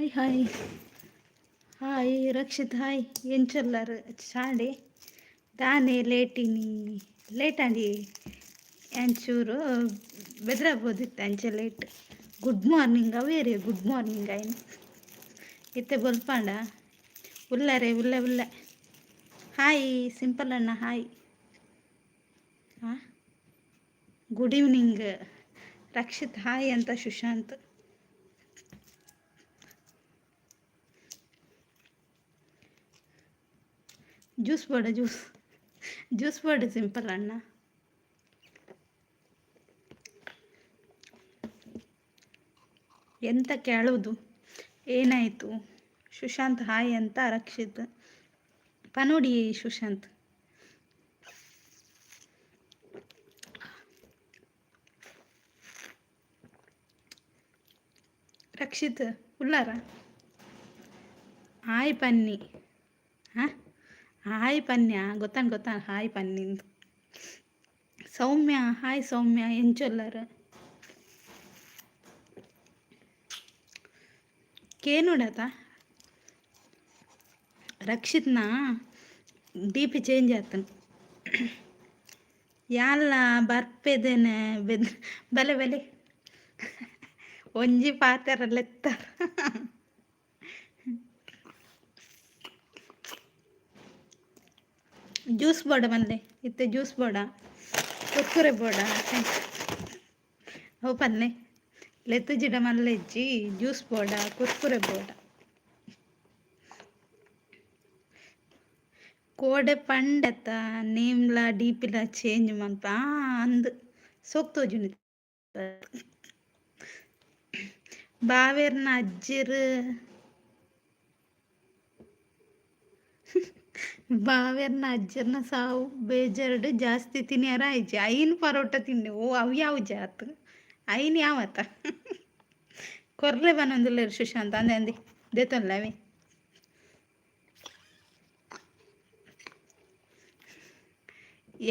Hi hi hi Rakshit, hi. ಎಂಚೊಲ್ಲರ್? Chandy ದಾನೆ ಲೇಟಿನಿ? Late ಅಂಡಿ, ಒಂಚೂರು ಬೆದ್ರಾಬೋದಿತ್ತು, ಅಂಚೆ ಲೇಟ್. ಗುಡ್ ಮಾರ್ನಿಂಗ್ ಅವೇರಿ, ಗುಡ್ ಮಾರ್ನಿಂಗ್ ಆಯ್ನ. ಇತ್ತೆ ಬೊಲ್ಪಾಂಡ? ಉಲ್ಲರೆ, ಉಲ್ಲೆ ಉಲ್ಲೆ. ಹಾಯ್ ಸಿಂಪಲ್ ಅಣ್ಣ, ಹಾಯ್. ಹಾಂ, ಗುಡ್ ಈವ್ನಿಂಗ್ ರಕ್ಷಿತ್, ಹಾಯ್ ಅಂತ ಸುಶಾಂತ್. ಜ್ಯೂಸ್ ಬೋಡ? ಜ್ಯೂಸ್ ಜ್ಯೂಸ್ ಬೋಡ ಸಿಂಪಲ್ ಅಣ್ಣ? ಎಂತ ಕೇಳುವುದು? ಏನಾಯಿತು? ಸುಶಾಂತ್ ಹಾಯ್ ಅಂತ ರಕ್ಷಿತ್. ಪನೋಡಿ ಸುಶಾಂತ್. ರಕ್ಷಿತ್ ಉಲ್ಲಾರ? ಹಾಯ್ ಪನ್ನಿ. ಹಾಂ, ಹಾಯ್ ಪನ್ಯ, ಗೊತ್ತಾನ್ ಗೊತ್ತಾನ್, ಹಾಯ್ ಪನ್ನಿಂದು. ಸೌಮ್ಯ ಹಾಯ್, ಸೌಮ್ಯ ಎಂಚೊಲ್ಲರ್? ಕೇನುಡತ ರಕ್ಷಿತ್ನ ಡಿ ಪಿ ಚೇಂಜ್ ಆತನ್. ಯಾಲ್ಲ ಬರ್ಪೆದೇನೆ ಬೆದ್ ಬಲೆ ಬಲೆ, ಒಂಜಿ ಪಾತೆರಲೆತ್ತಾರ. ಜ್ಯೂಸ್ ಬೋಡ ಮಲ್ಲೆ? ಇತ್ತೆ ಜ್ಯೂಸ್ ಬೋಡ, ಕುರ್ಕುರೆ ಬೋಡ? ಅವು ಪನ್ನೆ, ಲೆತ್ತುಜಿಡ ಮಲ್ಲೆಜ್ಜಿ, ಜ್ಯೂಸ್ ಬೋಡ, ಕುರ್ಕುರೆ ಬೋಡ? ಕೋಡೆ ಪಂಡತ ನೇಮ್ಲ ಡಿಪಿಲ ಚೇಂಜ್ ಮನ್ಪ ಅಂದ್ ಸೋಕ್ ತೋಜುನಿ. ಬಾವೆರ್ನ ಅಜ್ಜೆರ್, ಬಾವೆರ್ನ ಅಜ್ಜೆರ್ನ ಸಾವು ಬೇಜಾರ್ಡ್ ಜಾಸ್ತಿ ತಿನ್ಯರ ಆಯ್ಜಿ, ಐನ್ ಪರೋಟ ತಿನ್ನೆ. ಓ, ಅವು ಯಾವ ಜಾತ್? ಐನ್ ಯಾವತ್ತ? ಕೊರ್ಲೆ ಬನ್ನೊಂದುಲ್ಲೆರ್ ಸುಶಾಂತ್. ಅಂದೆ ಅಂದೆ, ದೆತೊನ್ಲೆ ಅವೆ.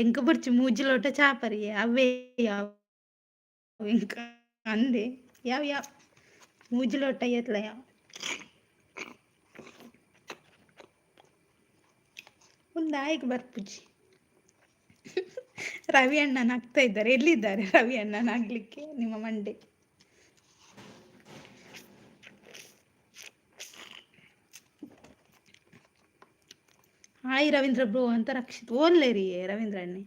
ಎಂಕ್ ಬೊರ್ಚಿ, ಮೂಜಿ ಲೋಟ ಚಾ ಪರಿಯೆ, ಅವೇ ಯಾವ ಎಂಕ್ ಅಂದೆ. ಯಾವ ಯಾವ ಮೂಜಿ ಲೋಟ ಏತ್ಲ ಯಾವ. ಒಂದು ಆಯ್ಕೆ ಬರ್ಪುಜಿ. ರವಿ ಅಣ್ಣ ನಗ್ತಾ ಇದ್ದಾರೆ. ಎಲ್ಲಿದ್ದಾರೆ ರವಿ ಅಣ್ಣ ನಗ್ಲಿಕ್ಕೆ? ನಿಮ್ಮ ಮಂಡೆ. ಹಾಯ್ ರವೀಂದ್ರ ಬ್ರೋ ಅಂತ ರಕ್ಷಿತ್. ಓನ್ಲೇರಿ ರವೀಂದ್ರ ಅಣ್ಣೆ?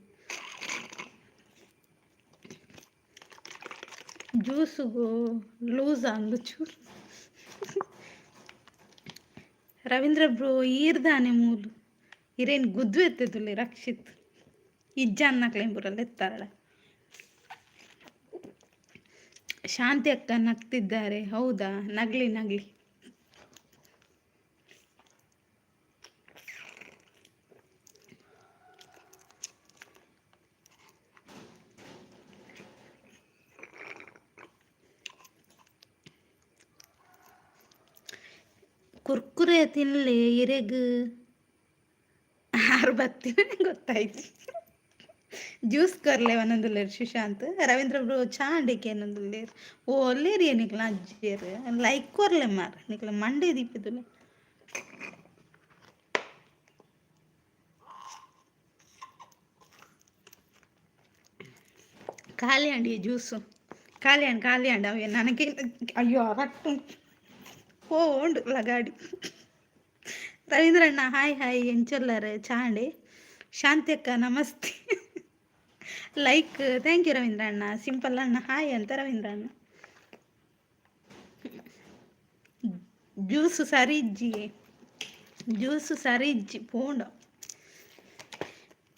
ಜ್ಯೂಸುಗು ಲೂಸ್ ಅಂದು ಚೂರು. ರವೀಂದ್ರ ಬ್ರೋ, ಈರ್ದಾನೆ ಮೂಲು? ಇರೇನು ಗುದ್ದು ಎತ್ತದುಲ್ಲೆ ರಕ್ಷಿತ್? ಇಜ್ಜಾನ್ನಕ್ಲೆ ಎತ್ತಾರಳ. ಶಾಂತಿ ಅಕ್ಕ ನಗ್ತಿದ್ದಾರೆ, ಹೌದಾ? ನಗ್ಲಿ ನಗ್ಲಿ. ಕುರ್ಕುರೆ ತಿನ್ಲಿ ಇರೆಗ್. ಆರು ಬತ್ತಿನ ಗೊತ್ತಾಯ್ತು. ಜ್ಯೂಸ್ ಕೊರ್ಲೆ ಒಂದೊಂದುಲ್ಲೇರು ಸುಶಾಂತ್. ರವೀಂದ್ರ ಬ್ರೋ, ಚಾಂಡಿಕೆ ಏನೊಂದುಲ್ಲೇರು? ಓ ಒಲ್ಲೇರಿ ನಿಕ್ಲ ಅಜ್ಜಿಯರು? ಲೈಕ್ ಕೊರ್ಲೆ ಮಾರ್, ನಿಕ್ಲ ಮಂಡೆ ದೀಪಿದುಲೆ. ಖಾಲಿ ಅಂಡಿ, ಜ್ಯೂಸು ಖಾಲಿ ಅಂಡ್ ಖಾಲಿ ಅಂಡ್ ಅವೆ ನನಗೆ. ಅಯ್ಯೋ, ರಟ್ಟು ಪೋಂಡು ಲಗಾಡಿ. ರವೀಂದ್ರಣ್ಣ ಹಾಯ್ ಹಾಯ್, ಎಂಚೊಲ್ಲರ್? ಚಾಂಡಿ. ಶಾಂತಿ ಅಕ್ಕ namaste, like, thank you Ravindra ಅಣ್ಣ. ಸಿಂಪಲ್ ಅಣ್ಣ ಹಾಯ್ ಅಂತ ರವೀಂದ್ರ ಅಣ್ಣ. ಜ್ಯೂಸು ಸರಿ ಇಜ್ಜಿ, ಜ್ಯೂಸು ಸರಿ ಇಜ್ಜಿ, ಪೋಂಡ.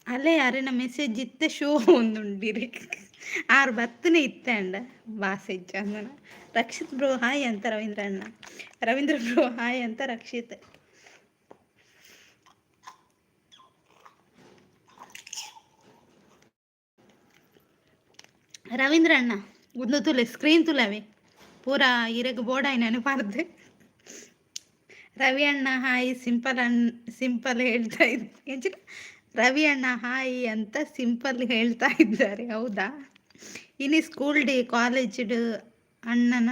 ಅಲ್ಲೇ ಅರೆನ ಮೆಸೇಜ್ ಇತ್ತೆ ಶೋ ಒಂದುಂಡಿರಿ. ಆರು ಬತ್ತನೆ ಇತ್ತೆ ಅಂಡ ಬಾಸೆ ಅಂದನ. ರಕ್ಷಿತ್ ಬ್ರೋ ಹಾಯ್ ಅಂತ ರವೀಂದ್ರ ಅಣ್ಣ. ರವೀಂದ್ರ ಬ್ರೋ ಹಾಯ್ ಅಂತ ರಕ್ಷಿತ್. ರವೀಂದ್ರ ಅಣ್ಣ, ಒಂದು ತುಲೆ ಸ್ಕ್ರೀನ್ ತುಲವೆ ಪೂರಾ ಇರೆಗ್ ಬೋಡಾಯ್ನಾನು ಪಾರ್ದು. ರವಿ ಅಣ್ಣ ಹಾಯ್, ಸಿಂಪಲ್ ಅಣ್ಣ ಸಿಂಪಲ್ ಹೇಳ್ತಾ ಇದ್ದ. ರವಿ ಅಣ್ಣ ಹಾಯ್ ಅಂತ ಸಿಂಪಲ್ ಹೇಳ್ತಾ ಇದ್ದಾರೆ, ಹೌದಾ? ಇನಿ ಸ್ಕೂಲ್ ಡೇ ಕಾಲೇಜ್ ಅಣ್ಣನ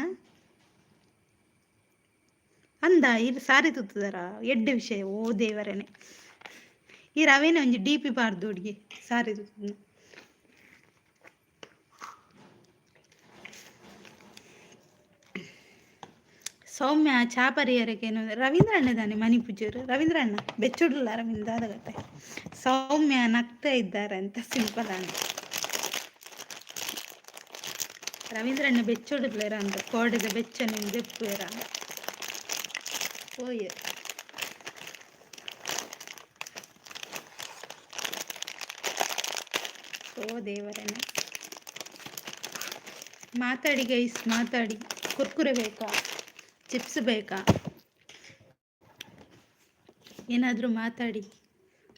ಅಂದ ಇರ್ ಸಾರಿ ತುತ್ತುದಾರ ಎಡ್ಡೆ ವಿಷಯ. ಓ ದೇವರೇನೆ, ಈ ರವೇನೆ ಒಂಜಿ ಡಿಪಿ ಪಾಡ್ದು ಹುಡುಗಿ ಸಾರಿ ತುತ್ತುದು. ಸೌಮ್ಯ ಚಾಪರಿಯರಕೇನು ರವೀಂದ್ರ ಅಣ್ಣ ಮನಿ ಪೂಜರು. ರವೀಂದ್ರ ಅಣ್ಣ ಬೆಚ್ಚುಡ್ಲ ರವೀಂದ್ರ ದಾದಗತ್ತೆ. ಸೌಮ್ಯ ನಗ್ತಾ ಇದ್ದಾರೆ ಅಂತ ಸಿಂಪಲ್ ಅಣ್ಣ. ರವೀಂದ್ರ ಅಣ್ಣ ಬೆಚ್ಚುಡ್ಲೇರ ಅಂತ ಕೋಡೆದ ಬೆಚ್ಚ ನಿನ್ ದೆಪ್ಪುವೆರ ಪೋಯೆ. ಓ ದೇವರನ್ನ. ಮಾತಾಡಿ ಗೈಸ್, ಮಾತಾಡಿ. ಕುರ್ಕುರೆ ಬೇಕಾ? ಚಿಪ್ಸ್ ಬೇಕಾ? ಏನಾದರೂ ಮಾತಾಡಿ.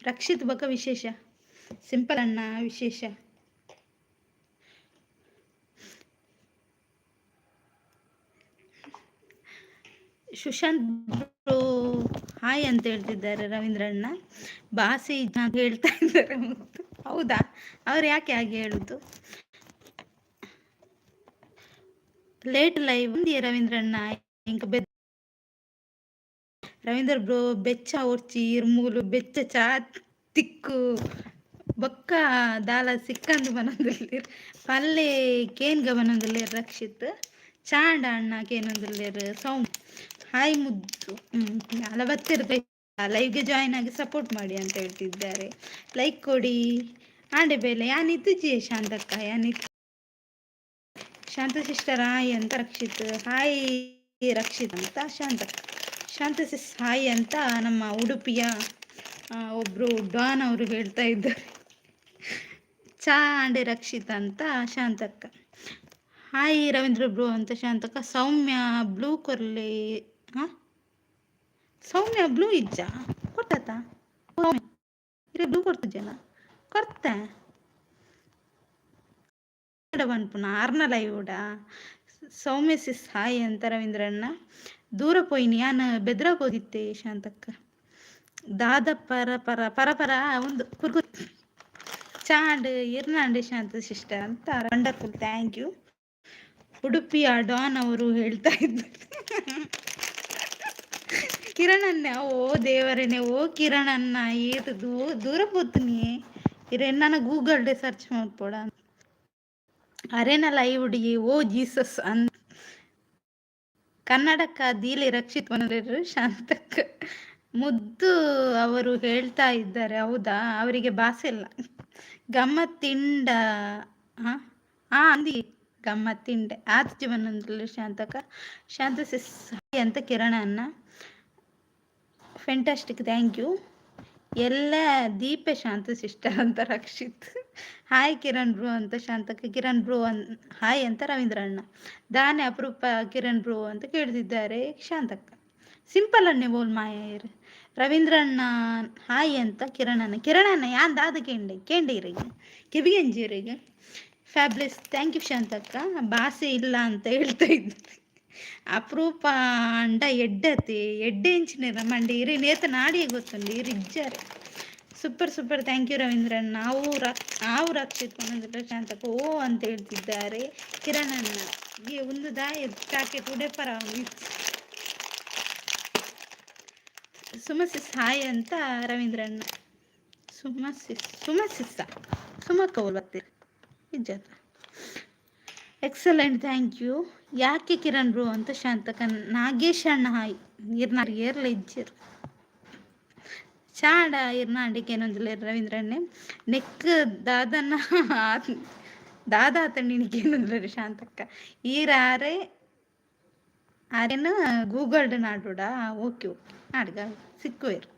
ರಕ್ಷಿತ್ ಬಕ ವಿಶೇಷ, ಸಿಂಪಲ್ ಅಣ್ಣ ವಿಶೇಷ. ಸುಶಾಂತ್ ಬ್ರೋ ಹಾಯ್ ಅಂತ ಹೇಳ್ತಿದ್ದಾರೆ. ರವೀಂದ್ರಣ್ಣ ಬಾಸಿ ಅಂತ ಹೇಳ್ತಾ ಇದ್ದಾರೆ ಮುದ್ದು. ಹೌದಾ? ಅವ್ರು ಯಾಕೆ ಹಾಗೆ ಹೇಳುದು? ಲೇಟ್ ಲೈವ್ ರವೀಂದ್ರಣ್ಣ. ಇಂಕ ರವೀಂದ್ರ ಬ್ರೋ ಬೆಚ್ಚ ಒರ್ಚಿ ಇರ್ಮೂಲು ಬೆಚ್ಚ ಚಾ ತಿಕ್ಕು ಬೊಕ್ಕ ದಾಲ ಸಿಕ್ಕಂದು ಬನೊಂದುಲ್ಲೆರ್. ಪಲ್ಲೆ ಕೇನ್ಗ ಬನೊಂದುಲ್ಲೆರ್ ರಕ್ಷಿತ್. ಚಾಂಡ ಅಣ್ಣ ಕೇನೊಂದುಲ್ಲೆರ್. ಸೌಮ್ ಹಾಯ್ ಮುದ್ದು. ಅಲ ಬತ್ತೆರ್, ಲೈವ್ಗೆ ಜಾಯಿನ್ ಆಗಿ ಸಪೋರ್ಟ್ ಮಾಡಿ ಅಂತ ಹೇಳ್ತಿದ್ದಾರೆ. ಲೈಕ್ ಕೊಡಿ. ಆಂಡೆ ಬೇಲೆ ಯಾನ್ ಇತ್ತುಜಿ ಶಾಂತಕ್ಕ, ಯಾನ್ ಶಾಂತ ಸಿಸ್ಟರ್ ಹಾಯ್ ಅಂತ ರಕ್ಷಿತ್. ಹಾಯ್ ರಕ್ಷಿತ್ ಅಂತ ಶಾಂತಕ್ಕ. ಶಾಂತ ಸಿಸ್ ಹಾಯ್ ಅಂತ ನಮ್ಮ ಉಡುಪಿಯ ಒಬ್ಬರು ಡಾನ್ ಅವರು ಹೇಳ್ತಾ ಇದ್ದಾರೆ. ಚಾ ಆಂಡೆ ರಕ್ಷಿತ್ ಅಂತ ಶಾಂತಕ್ಕ. ಹಾಯ್ ರವೀಂದ್ರ ಬ್ರೋ ಅಂತ ಶಾಂತಕ್ಕ. ಸೌಮ್ಯ ಬ್ಲೂ ಕೊರ್ಲಿ. ಹಾಂ, ಸೌಮ್ಯ ಬ್ಲೂ ಇಜ್ಜ ಕೊಟ್ಟತ ಬ್ಲೂ ಕೊಡ್ತಿಜ್ಜನ ಕೊರ್ತೆ ಪನ್ಪುನ ಆರ್ನ ಲೈವ್. ಸೌಮ್ಯ ಸಿಸ್ ಹಾಯ್ ಅಂತ ರವೀಂದ್ರಣ್ಣ. ದೂರ ಪೋಯಿನಿ ಯಾನ್ ಬೆದ್ರ ಪೋದಿತ್ತೆ ಶಾಂತಕ್ಕ. ದಾದ ಪರ ಪರ ಪರ ಪರ ಒಂದು ಕುರ್ಕುರ್ ಚಾಂಡ್ ಇರ್ನಾಂಡ್ ಶಾಂತ ಸಿಸ್ಟರ್ ಅಂತ. Wonderful, thank you. ಉಡುಪಿಯ ಡಾನ್ ಅವರು ಹೇಳ್ತಾ ಇದ್ದಾರೆ. ಕಿರಣಣ್ಣ, ಓ ದೇವರೇನೆ, ಓ ಕಿರಣಣ್ಣ, ಏತ್ ದೂರ ಪೋತುನಿ ಇರೆನ್ನನ ಗೂಗಲ್ ಡೆ ಸರ್ಚ್ ಮಲ್ಪೊಡ. ಅರೆನ ಲೈವ್ ಹುಡುಗಿ. ಓ ಜೀಸಸ್ ಅನ್ ಕನ್ನಡಕ್ಕ ದೀಲಿ ರಕ್ಷಿತ್ ಮನೋರು ಶಾಂತಕ್ಕ. ಮುದ್ದು ಅವರು ಹೇಳ್ತಾ ಇದ್ದಾರೆ. ಹೌದಾ? ಅವರಿಗೆ ಭಾಷೆ ಇಲ್ಲ. ಗಮ್ಮತ್ತಿಂಡ ಹಾಂ ಹಾಂ ಅಂದಿ ಗಮ್ಮತ್ತಿಂಡೆ ಆತ್ ಜೀವನದಲ್ಲಿ ಶಾಂತಕ್ಕ. ಶಾಂತ ಸಿಸ್ ಅಂತ ಕಿರಣ ಅನ್ನ. Fantastic, thank you. ಎಲ್ಲ ದೀಪೆ ಶಾಂತ ಸಿಸ್ಟರ್ ಅಂತ ರಕ್ಷಿತ್. ಹಾಯ್ ಕಿರಣ್ ಬ್ರೋ ಅಂತ ಶಾಂತಕ್ಕ. ಕಿರಣ್ ಬ್ರೋ ಹಾಯ್ ಅಂತ ರವೀಂದ್ರ ಅಣ್ಣ. ದಾನೆ ಅಪರೂಪ ಕಿರಣ್ ಬ್ರೋ ಅಂತ ಕೇಳ್ತಿದ್ದಾರೆ ಶಾಂತಕ್ಕ. ಸಿಂಪಲ್ ಅಣ್ಣೆ ಬೋಲ್ ಮಾಯರ್. ರವೀಂದ್ರ ಅಣ್ಣ ಹಾಯ್ ಅಂತ ಕಿರಣ್ ಅಣ್ಣ. ಕಿರಣ್ ಅಣ್ಣ ಯಾನ್ ದಾದ ಕೇಂಡೆ ಕೇಂಡೆ ಇರಿಗೆ ಕಿವಿಗೆಂಜಿರಿಗೆ. ಫ್ಯಾಬ್ಲೆಸ್, thank you ಶಾಂತಕ್ಕ. ಭಾಷೆ ಇಲ್ಲ ಅಂತ ಹೇಳ್ತಾ ಇದ್ದಾರೆ. ಅಪರೂಪ ಅಂಡ ಎಡ್ಡತಿ ಎಡ್ಡೆ ಇಂಚಿನ ಮಂಡಿ ಇರಿ ನೇತ ನಾಡಿಗೆ ಗೊತ್ತುಂಡು ಇರು ಇಜ್ಜಾರೆ. Super super, thank you Ravindran. ನಾವು ನಾವು ರಕ್ಷಿತ್ ಪನೊಂದುಲ್ಲ ಶಾಂತಕ್ಕ. ಓ ಅಂತ ಹೇಳ್ತಿದ್ದಾರೆ ಕಿರಣಣ್ಣ. ಈ ಒಂದು ದಾಯ ಪ್ಯಾಕೆಟ್ ಉಡೆಪರ. ಸುಮಸಿಸ್ ಹಾಯ್ ಅಂತ ರವೀಂದ್ರಣ್ಣ. ಸುಮಸಿಸ್ ಸುಮಸಿಸ್ಸ ಸುಮಕ್ಕ ಬರ್ತೀರಿ ಇಜ್ಜತ. Excellent, thank you. ಯಾಕೆ ಕಿರಣ್ ಬ್ರೋ ಅಂತ ಶಾಂತಕ. ನಾಗೇಶ್ ಅಣ್ಣ ಹಾಯ್. ಇರ್ನ ಏರ್ಲ ಇಜ್ಜಿರ್ ಚಾಂಡ ಇರ್ನ ಅಂಡಿಕೇನೊಂದಿಲ್ಲ ರವೀಂದ್ರಣ್ಣೆ. ನೆಕ್ ದಾದನ ದಾದಾ ಆತಂಡಿನಿಕೇನೊಂದಿಲ್ಲ ಶಾಂತಕ್ಕ. ಈರಾರೆ ಆರೇನು ಗೂಗಲ್ಡ್ ನಾಡುಡ. ಓಕೆ ಓಕೆ, ನಾಡ್ಗ ಸಿಕ್ಕುವೇರು.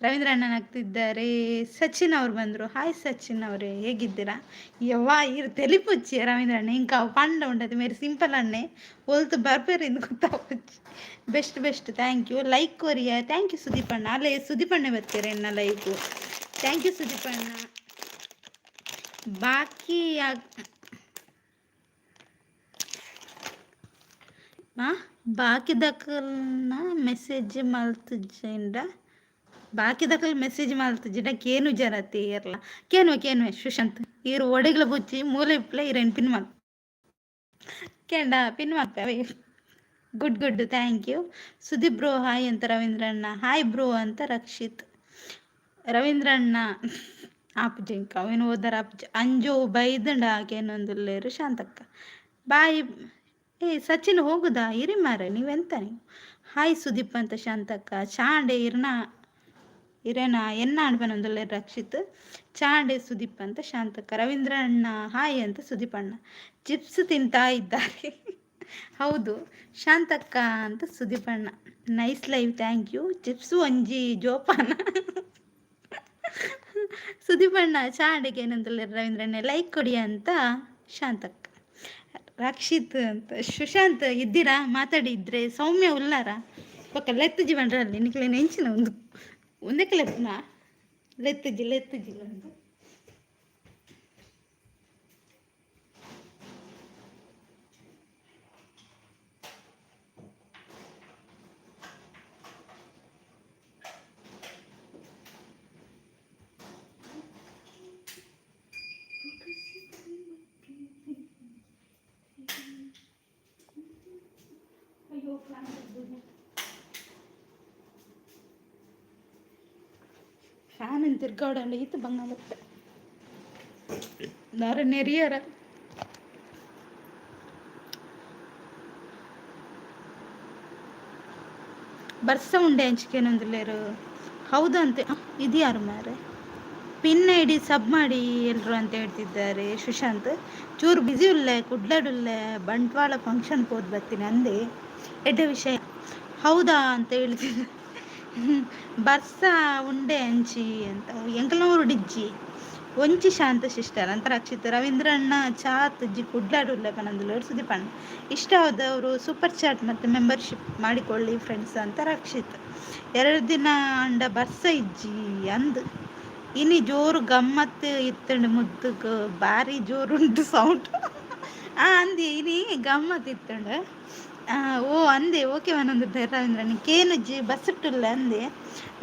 ರವೀಂದ್ರ ಅಣ್ಣನ ಆಗ್ತಿದ್ದಾರೆ. ಸಚಿನ್ ಅವ್ರು ಬಂದರು. ಹಾಯ್ ಸಚಿನ್ ಅವರೇ, ಹೇಗಿದ್ದೀರಾ? ಯವ್ವ ಇರ್ ತೆಲಿಪುಚ್ಚಿ ರವೀಂದ್ರ ಅಣ್ಣ. ಇಂಕ ಅವು ಪಂಡ ಉಂಡದು ಮೇರಿ ಸಿಂಪಲ್ ಅಣ್ಣೆ ಒಲ್ತು ಬರ್ಪೇರು ಇಂದು ಗೊತ್ತಾಪುಚ್ಚಿ. Best best, thank you. Like Korea, thank you Sudeep ಅಣ್ಣ. ಅಲ್ಲೇ ಸುದೀಪ್ ಅಣ್ಣೆ ಬರ್ತೀರ ಎನ್ನ ಲೈಕು. Thank you Sudeep ಅಣ್ಣ. ಬಾಕಿ ಬಾಕಿದಕಲ್ನ ಮೆಸೇಜ್ ಮಲ್ತುಜೆಂಡ ಬಾಕಿದಕಲ್ ಮೆಸೇಜ್ ಮಲ್ತುಜಿಡ ಕೇನು ಜರತಿ ಇರ್ಲ ಕೇನುವೆ ಕೇನುವೆ ಸುಶಾಂತ್ ಈರು ಒಡೆಗ್ಲ ಬುಚ್ಚಿ ಮೂಲೆ ಇಪ್ಲೆ ಇರೆನ್ ಪಿನ್ ಮಲ್ ಕೇಂಡ ಪಿನ್ ಮಲ್ಪೆ. Good good, thank you. Sudeep bro hi ಅಂತ ರವೀಂದ್ರಣ್ಣ. ಹಾಯ್ ಬ್ರೋ ಅಂತ ರಕ್ಷಿತ್. ರವೀಂದ್ರಣ್ಣ ಆಪುಜಿ ಅವೇನು ಓದರ ಆಪುಜಿ. ಅಂಜು ಬೈದಂಡ ಆಕೇನೊಂದುಲ್ಲೇರು ಶಾಂತಕ್ಕ. ಬಾಯ್. ಏ ಸಚಿನ್ ಹೋಗುದಾ? ಇರಿ ಮಾರೆ, ನೀವೆಂತ ನೀವು? ಹಾಯ್ ಸುದೀಪ್ ಅಂತ ಶಾಂತಕ್ಕ. ಚಾಂಡೆ ಇರ್ನ ಇರೇನಾ ಎನ್ನ ಅಣ್ಪನೊಂದುಲ್ಲೇರು ರಕ್ಷಿತ್. ಚಾಂಡೆ ಸುದೀಪ್ ಅಂತ ಶಾಂತಕ್ಕ. ರವೀಂದ್ರ ಅಣ್ಣ ಹಾಯ್ ಅಂತ ಸುದೀಪ್ ಅಣ್ಣ. ಚಿಪ್ಸ್ ತಿಂತಾ ಇದ್ದಾರೆ. ಹೌದು ಶಾಂತಕ್ಕ ಅಂತ ಸುದೀಪ್ ಅಣ್ಣ. Nice live, thank you. Chips ಒಂಜಿ ಜೋಪಾನ. ಸುದೀಪ್ ಅಣ್ಣ ಚಾಂಡೆಗೆ ಏನಂತಲ್ಲ ರವೀಂದ್ರಣ್ಣ ಲೈಕ್ ಕೊಡಿ ಅಂತ ಶಾಂತಕ್ಕ. ರಕ್ಷಿತ್ ಅಂತ ಸುಶಾಂತ್ ಇದ್ದೀರಾ? ಮಾತಾಡಿದ್ರೆ ಸೌಮ್ಯ ಉಲ್ಲಾರ ಪಕ್ಕ ಲೆತ್ತು ಜೀವನ್ರಲ್ಲಿ ನಿಕ್ಲೆ ನೆಂಚಿನ ಒಂದು ಒಂದಕ್ಕೆ ಲೆಪ್ಪುನ ಲೆತ್ತುಜಿ ಲೆತ್ತುಜಿ ಒಂದು. ಅಯ್ಯೋ, ಫ್ಯಾನ್ ತಿರ್ಗಾಡಂಡ ಈತ ಬಂಗ ಬತ್ತೆ ದಾರ ನೆರಿಯರ. ಬರ್ಸ ಉಂಡೆ ಅಂಚಿಕೇನೊಂದುಲ್ಲೇರು ಹೌದಂತೆ. ಇದು ಯಾರು ಮಾರೆ? ಪಿನ್ I D ಸಬ್ ಮಾಡಿ ಎಲ್ರು ಅಂತ ಹೇಳ್ತಿದ್ದಾರೆ ಸುಶಾಂತ್. ಚೂರು ಬ್ಯುಸಿ ಉಲ್ಲೆ, ಕುಡ್ಲಡುಲ್ಲೆ, ಬಂಟ್ವಾಳ ಫಂಕ್ಷನ್ ಹೋದ್ ಬರ್ತೀನಿ ಅಂದೆ. ಎಡ್ಡೆ ವಿಷಯ. ಹೌದಾ ಅಂತ ಹೇಳ್ತಿದ್ದೆ. ಬರ್ಸ ಉಂಡೆ ಅಂಚಿ ಅಂತ ಎಂಕಲ್ನೂರು ಡಿಜ್ಜಿ ಒಂಚಿ ಶಾಂತ ಸಿಸ್ಟರ್ ಅಂತ ರಕ್ಷಿತ್. ರವೀಂದ್ರಣ್ಣ ಚಾತ್ ಜಿ ಕುಡ್ಲಾಡುಲ್ಲೆ ಪನಂದುಲ್ಲೇರು ಸುದೀಪ್ ಅಣ್ಣ. ಇಷ್ಟ ಆದವರು ಸೂಪರ್ ಚಾಟ್ ಮತ್ತು ಮೆಂಬರ್ಶಿಪ್ ಮಾಡಿಕೊಳ್ಳಿ ಫ್ರೆಂಡ್ಸ್ ಅಂತ ರಕ್ಷಿತ್. 2 ದಿನ ಅಂಡ ಬರ್ಸ ಇಜ್ಜಿ ಅಂದ್ ಇನಿ ಜೋರು ಗಮ್ಮತ್ತು ಇತ್ತಂಡು ಮುದ್ದುಗ್ ಬಾರಿ ಜೋರುಂಟು ಸೌಂಡ್. ಅಂದಿ ಇನಿ ಗಮ್ಮತ್ತು ಇತ್ತಂಡು. ಓ ಅಂದೆ ಓಕೆ ಒಂದೊಂದು ರವೀಂದ್ರಣ್ಣ ಕೇನುಜ್ಜಿ ಬಸ್ಸುಟ್ಟುಲ್ಲ ಅಂದೆ.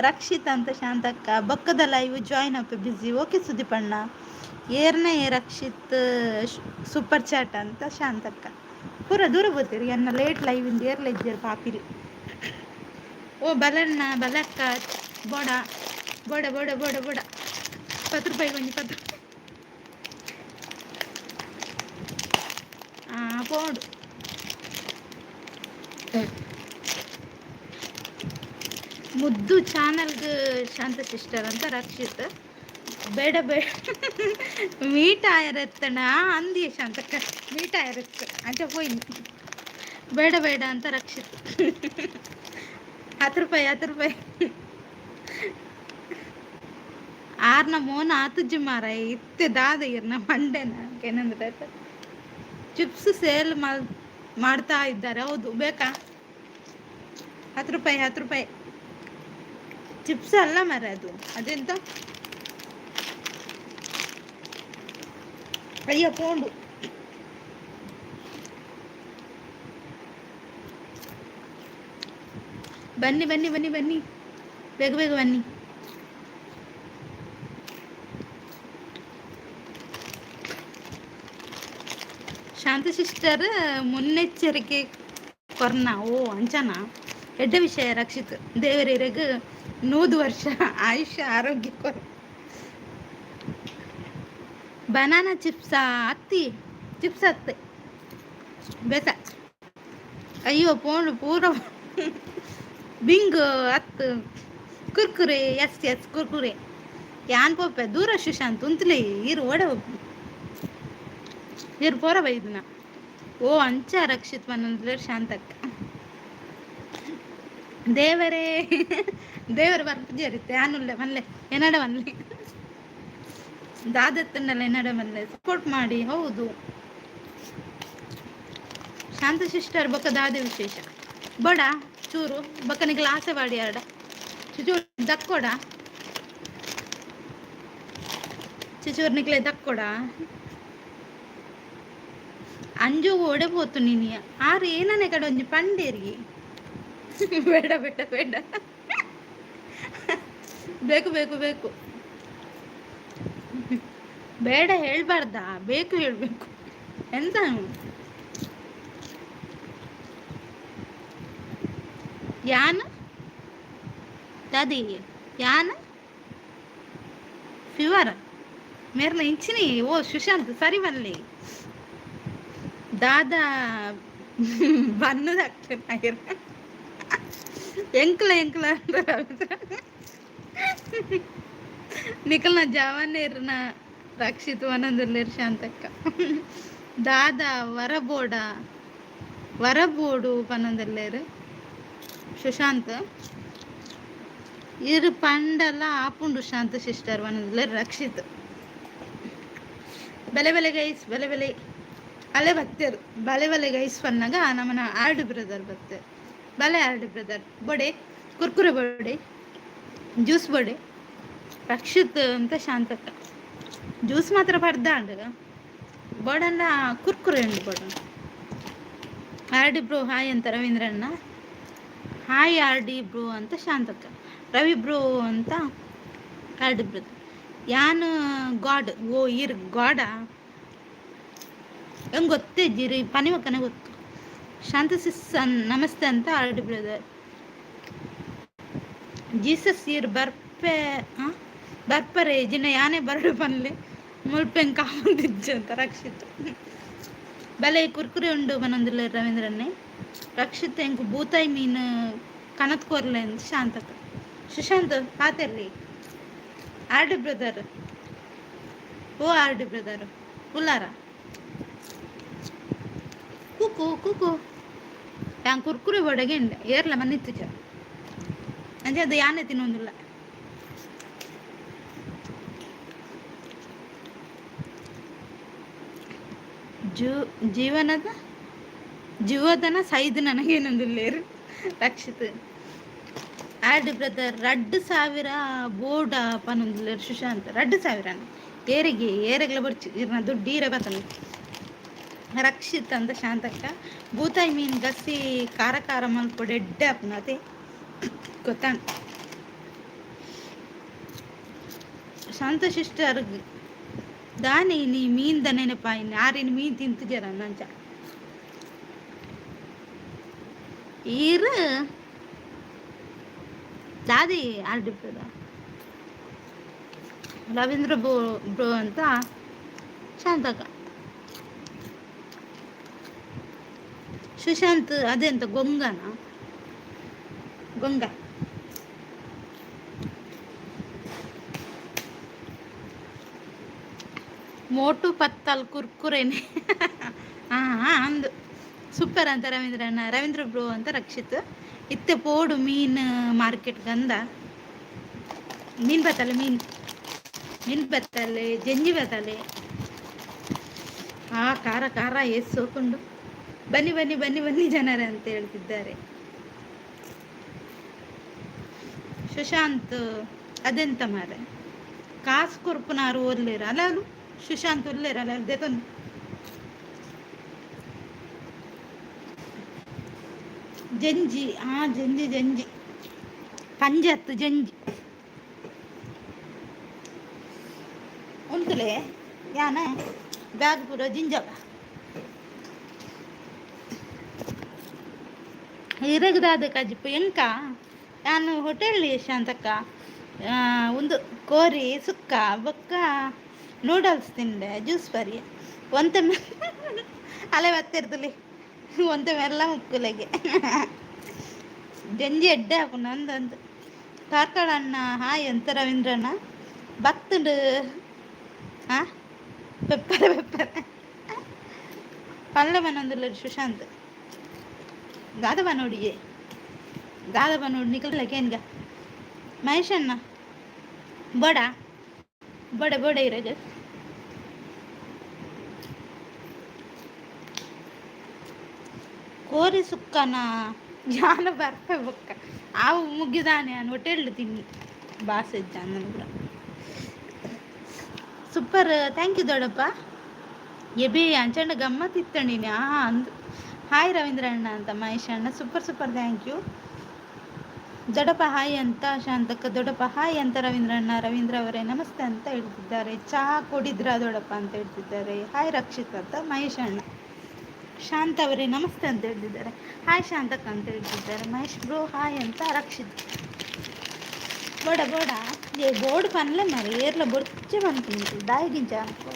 ರಕ್ಷಿತ್ ಅಂತ Shantakka. ಬೊಕ್ಕದ live join up busy. Okay ಸುದೀಪಣ್ಣ. ಏರ್ನ ಏ ರಕ್ಷಿತ್ ಸೂಪರ್ ಚಾಟ್ ಅಂತ ಶಾಂತಕ್ಕ. ಪೂರ ದೂರ ಬೋತೀರಿ ಎನ್ನ ಲೇಟ್ ಲೈವ್ ಇಂದ ಏರ್ಲ ಇಜ್ಜೆರ್ ಪಾಪಿರಿ. ಓ ಬಲಣ್ಣ ಬಲಕ್ಕ ಬೋಡ ಬೋಡ ಬೋಡ ಬೋಡ ಬೋಡ 10 ರೂಪಾಯಿ ಒಂಜಿ 10 ಪೋಡು. ಮುದ್ದು ಚಾನಲ್ಗೆ ಶಾಂತ ಸಿಸ್ಟರ್ ಅಂತ ರಕ್ಷಿತ್. ಬೇಡ ಬೇಡ ಮೀಟ್ ಆಯರತ್ತಣ ಅಂದಿ ಶಾಂತಕ್ಕ. ಮೀಟ್ ಆಯರತ್ತು ಅಂಚ ಪೋಯಿನ್. ಬೇಡ ಬೇಡ ಅಂತ ರಕ್ಷಿತ್. 10 ರೂಪಾಯಿ 10 ರೂಪಾಯಿ. ಆರ್ನ ಮೋನ ಆತುಜ್ಜಿ ಮಾರ ಇತ್ತೆ ದಾದ ಇರ್ನ ಮಂಡೆನ ಏನಂದ್ರೆ ಚಿಪ್ಸ್ ಸೇಲ್ ಮಾಡ್ತಾ ಇದ್ದಾರೆ. ಹೌದು, ಬೇಕಾ? 10 ರೂಪಾಯಿ 10 ರೂಪಾಯಿ ಚಿಪ್ಸ್ ಅಲ್ಲ ಮರ ಅದು, ಅದೆಂತ? ಅಯ್ಯ ಪೋಂಡು. ಬನ್ನಿ ಬನ್ನಿ ಬನ್ನಿ ಬನ್ನಿ, ಬೇಗ ಬೇಗ ಬನ್ನಿ. ಶಾಂತ ಸಿಸ್ಟರ್ ಮುನ್ನೆಚ್ಚರಿಕೆ ಕೊರ್ನ. ಓ ಅಂಚನ ಎಡ್ಡೆ ವಿಷಯ ರಕ್ಷಿತ್. ದೇವರಿರಗ್ 100 ವರ್ಷ ಆಯುಷ್ಯ ಆರೋಗ್ಯ ಕೊರ್. ಬನಾನಾ ಚಿಪ್ಸಾ? ಅತ್ತಿ ಚಿಪ್ಸ್ ಅತ್ತೆ ಬೇಸ. ಅಯ್ಯೋ ಪೋಂಡು ಪೂರ ಬಿಂಗ್ ಅತ್ತು ಕುರ್ಕುರೆ. ಎಸ್ ಎಸ್ ಕುರ್ಕುರೆ ಯಾನ್ ಪೋಪೆ ದೂರ ಸುಶಾಂತ್ ಉಂತ್ಲೆ ಈರು ಓಡೆ ಈರು ಪೋರ ಬೈದಿನ. ಓ ಅಂಚ ರಕ್ಷಿತ್ ಮನಂದ್ಲೇರ್ ಶಾಂತಕ್ಕ. ದೇವರೇ ದೇವರು ಬರ್ಪುಜೆರಿತ್ತೆ ಆನುಲ್ಲೆ ಮಲ್ಲೆ ಎನ್ನಡ ಮಲ್ಲೆ ದಾದತ್ತನ್ನಲ್ಲ ಎನ್ನಡ ಮಲ್ಲೆ ಸಪೋರ್ಟ್ ಮಾಡಿ. ಹೌದು ಶಾಂತ ಸಿಸ್ಟರ್ ಬೊಕ್ಕ ದಾದೆ ವಿಶೇಷ ಬಡ ಚೂರು ಬೊಕ್ಕನಿಗೆ ಆಸೆ ಬಾಡಿ ಎರಡ ಚುಚೂರು ದಕ್ಕೊಡ ಚುಚೂರು ನಿಕ್ಲೆ ದಕ್ಕೊಡ. ಅಂಜು ಓಡೆ ಪೋತು ನೀನಿ ಆರು ಏನನೆ ಕಡೆ ಒಂಜಿ ಪಂಡೇರಿಗೆ. ಬೇಡ ಬೇಡ ಬೇಡ, ಬೇಕು ಬೇಕು ಬೇಕು. ಬೇಡ ಹೇಳ್ಬಾರ್ದಾ? ಬೇಕು ಹೇಳ್ಬೇಕು. ಎಂತ ಯಾನ್ ದಾದಿ ಯಾನ್ ಫೀವರ್ ಮೇರ್ನ ಇಂಚಿನಿ. ಓ ಸುಶಾಂತ್ ಸರಿ ಬನ್ಲಿ. ದಾದಾ ಬನ್ನದ ಎಂಕ್ಲ ಎಂಕ್ಲ ನಿಕಲ್ನ ಜವಾನೇರ್ನ ರಕ್ಷಿತ್ ವನಂದುಲ್ಲೇರ್ ಶಾಂತಕ್ಕ. ದಾದಾ ವರಬೋಡ ವರಬೋಡು ಪನೊಂದುಲ್ಲೆರ್ ಸುಶಾಂತ್. ಇರು ಪಂಡಲ ಆಪುಂಡು ಶಾಂತ ಸಿಸ್ಟರ್ ಪನೊಂದುಲ್ಲೆರ್ ರಕ್ಷಿತ್. ಬೆಲೆ ಬೆಲೆ ಗೈಸ್, ಬೆಲೆ ಬೆಲೆ. ಅಲೆ ಬತ್ತೆರ್ ಬಲೆ ಬಲೆ ಗೈಸ್ ಪನ್ನಗ ನಮನ ಆರ್ಡ್ ಬ್ರದರ್ ಬತ್ತೆರ್. ಬಲೆ ಆರ್ಡ್ ಬ್ರದರ್, ಬೊಡೆ ಕುರ್ಕುರೆ ಬೊಡೆ ಜ್ಯೂಸ್ ಬೊಡೆ ರಕ್ಷಿತ್ ಅಂತ ಶಾಂತಕ್ಕ. ಜ್ಯೂಸ್ ಮಾತ್ರ ಪರ್ದಾಂಡ್ ಬೋಡಂಡ ಕುರ್ಕುರೆ ಉಂಡು ಬೋಡ. ಆರ್ ಡಿ ಬ್ರೋ ಹಾಯ್ ಅಂತ ರವೀಂದ್ರಣ್ಣ. ಹಾಯ್ ಆರ್ ಡಿ ಬ್ರೋ ಅಂತ ಶಾಂತಕ್ಕ. ರವಿ ಬ್ರೋ ಅಂತ ಆರ್ ಡಿ ಬ್ರದರ್. ಯಾನ್ ಗಾಡ್. ಓ ಇರ್ ಗಾಡಾ ಹೆಂಗೆ ಗೊತ್ತೇ ಜಿರಿ ಪನಿಮಕ್ಕನೆ ಗೊತ್ತು. ಶಾಂತ ಸಿಸ್ ನಮಸ್ತೆ ಅಂತ ಆರ್ ಡಿ ಬ್ರದರ್. ಜೀಸಸ್ ಇರ್ ಬರ್ಪೆ ಬರ್ಪರೆ ಜಿನ ಯಾನೇ ಬರಡು ಪನ್ಲೆ ಮುಲ್ಪೆಂ ಕಾಮಂದಿಜ್ಜ ಅಂತ ರಕ್ಷಿತ್. ಬಲೆ ಕುರ್ಕುರೆ ಉಂಡು ಪನೊಂದುಲ್ಲೆರ್ ರವೀಂದ್ರನ್ನೇ. ರಕ್ಷಿತ್ ಎಂಕ್ ಬೂತಾಯಿ ಮೀನು ಕನತ್ ಕೊರ್ಲೆ ಅಂತ ಶಾಂತಕ್ಕ. ಸುಶಾಂತ್ ಪಾತೆರ್ಲಿ. ಆರ್ ಡಿ ಬ್ರದರ್, ಓ ಆರ್ ಡಿ ಬ್ರದರ್ ಉಲ್ಲಾರ? ಕುಕು ಕುಕು ಯಾನ್ ಕುರ್ಕುರೆ ಬೊಡಗೆ ಏರ್ಲ ಮನ್ನಿತ್ತುಜ ಅಂಚ ಅದು ಯಾನೆ ತಿನ್ನೊಂದುಲ್ಲ. ಜೀವನದ ಜೀವದನ ಸೈದು ನನಗೇನೊಂದುಲ್ಲೇರು ರಕ್ಷಿತ್. ಆರ್ಡ್ ಬ್ರದರ್ 2000 ಬೋರ್ಡ ಪನೊಂದುಲ್ಲೆರ್ ಸುಶಾಂತ್. 2000 ಏರಿಗೆ ಏರೆಗ್ಲ ಬೊರ್ಚಿ ಇರ್ನ ದುಡ್ಡು ಈರೆ ಬತ್ತನ. ರಕ್ಷಿತ್ ಅಂತ ಶಾಂತಕ್ಕ. ಬೂತಾಯಿ ಮೀನು ಗಸಿ ಖಾರ ಖಾರ ಮಲ್ಪೊಡು ಎಡ್ಡೆ ಆಪುಂಡು ಅತೆ ಗೊತ್ತಾಂಡ್. ಶಾಂತ ಸಿಸ್ಟರ್ ದಾನೆ ಇನಿ ಮೀನ್ದ ನೆನಪಾಯಿನಿ ಆರಿನ ಮೀನ್ ತಿಂತುಜೆರ ಅಂಚ ಈರ್ ದಾದಿ ಆರ್ ಬ್ರದರ್. ರವೀಂದ್ರ ಬ್ರೋ ಬ್ರೋ ಅಂತ ಶಾಂತಕ್ಕ. ಸುಶಾಂತ್ ಅದೆಂತ ಗೊಂಗನ ಗೊಂಗ. ಮೋಟು ಪತ್ತಲ್ ಕುರ್ಕುರೇನೆ ಹಾಂ ಹಾಂ ಅಂದು ಸೂಪರ್ ಅಂತ ರವೀಂದ್ರಣ್ಣ. ರವೀಂದ್ರ ಬ್ರೋ ಅಂತ ರಕ್ಷಿತ್. ಇತ್ತೆ ಪೋಡು ಮೀನು ಮಾರ್ಕೆಟ್ ಗಂದ ಮೀನು ಬತ್ತಲೆ ಮೀನು ಮೀನು ಬತ್ತಲೆ ಜಂಜಿ ಬತ್ತಲೆ. ಆ ಖಾರ ಖಾರ ಏಸ್ ಸೋಕುಂಡು. ಬನ್ನಿ ಬನ್ನಿ ಬನ್ನಿ ಬನ್ನಿ ಜನರೇ ಅಂತ ಹೇಳ್ತಿದ್ದಾರೆ ಸುಶಾಂತ್. ಅದೆಂತ ಮಾರೆ ಕಾಸು ಕೊರ್ಪುನಾರು ಓದ್ಲೇರ ಅಲ್ಲ ಅಲ್ಲ ಸುಶಾಂತ್ ಉಲ್ಲೇರ ಅಲ್ಲ ದೇತೊಂದು ಜಂಜಿ. ಆ ಜಂಜಿ ಜಂಜಿ ಪಂಜತ್ತು ಜಂಜಿ ಉಂತುಲೆ ಯಾನ ಬ್ಯಾಗ್ ಪೂರ ಜಿಂಜವ ಇರಗದಾದ ಕಜಿಪು ಎಂಕ ಯಾನ್ ಹೋಟೆಲ್ ಶಾಂತಕ್ಕ ಒಂದು ಕೋರಿ ಸುಕ್ಕ ಬೊಕ್ಕ ನೂಡಲ್ಸ್ ತಿಂಡೆ ಜ್ಯೂಸ್ ಪರಿ ಒಂತೆ ಅಲೆ ಬತ್ತಿರ್ತಲಿ ಒಂತೆ ಮೆಲ್ಲ ಮುಕ್ಕುಲೆಗೆ ಜಂಜಿ ಎಡ್ಡೆ ಆಪುಂಡು ಅಂದಂದು. ಕಾರ್ಕಳ ಅಣ್ಣ ಹಾಯ್ ಅಂತ ರವೀಂದ್ರಣ್ಣ. ಬತ್ತುಂಡು ಹಾಂ ಪೆಪ್ಪರೆ ಪೆಪ್ಪರೆ ಪಲ್ಲೆ ಬನ್ನೊಂದುಲ್ಲೆರ್ ಸುಶಾಂತ್. ದಾದ ಬನ್ನೋಡಿಯೇ ದಾದ ಬನ್ನೋಡು ನಿಕಲ್ನ ಕೇನ್ಗ. ಮಹೇಶ್ ಅಣ್ಣ ಬೋಡ ಬೋಡೆ ಬೋಡೆ ಇರಗ. ಕೋರಿ ಸುಕ್ಕನ ಜಾನ ಬರ್ಪೆ ಬೊಕ್ಕ ಆವು ಮುಗಿದಾನೆ ನಾನು ಹೋಟೆಲ್ ತಿನ್ನಿ ಬಾಸೆ ಇಜ್ಜ ಪೂರ. ಸೂಪರ್ thank you ದೊಡ್ಡಪ್ಪ. ಎಬಿ ಅಂಚಂಡ ಗಮ್ಮತ್ ಇತ್ತಂಡಿನಿ ಆ ಅಂದು. ಹಾಯ್ ರವೀಂದ್ರ ಅಣ್ಣ ಅಂತ ಮಹೇಶ್ ಅಣ್ಣ. ಸೂಪರ್ ಸೂಪರ್ thank you ದೊಡ್ಡಪ್ಪ. ಹಾಯ್ ಅಂತ ಶಾಂತಕ್ಕ. ದೊಡ್ಡಪ್ಪ ಹಾಯ್ ಅಂತ ರವೀಂದ್ರ ಅಣ್ಣ. ರವೀಂದ್ರ ಅವರೇ ನಮಸ್ತೆ ಅಂತ ಹೇಳ್ತಿದ್ದಾರೆ. ಚಹಾ ಕುಡಿದ್ರ ದೊಡ್ಡಪ್ಪ ಅಂತ ಹೇಳ್ತಿದ್ದಾರೆ. ಹಾಯ್ ರಕ್ಷಿತ್ ಅಂತ ಮಹೇಶ್ ಅಣ್ಣ. ಶಾಂತ ಅವರೇ ನಮಸ್ತೆ ಅಂತ ಹೇಳ್ತಿದ್ದಾರೆ. ಹಾಯ್ ಶಾಂತಕ್ಕ ಅಂತ ಹೇಳ್ತಿದ್ದಾರೆ. ಮಹೇಶ್ ಬ್ರೋ ಹಾಯ್ ಅಂತ ರಕ್ಷಿತ್. ಬೋಡ ಬೋಡ ಏ ಬೋರ್ಡ್ ಪನ್ಲೆ ಮರೆ ಏರ್ಲ ಬೊರ್ಚೆ ಬಂತು ದಾಯಿಗಿಂಚ ಅನ್ಕೋ.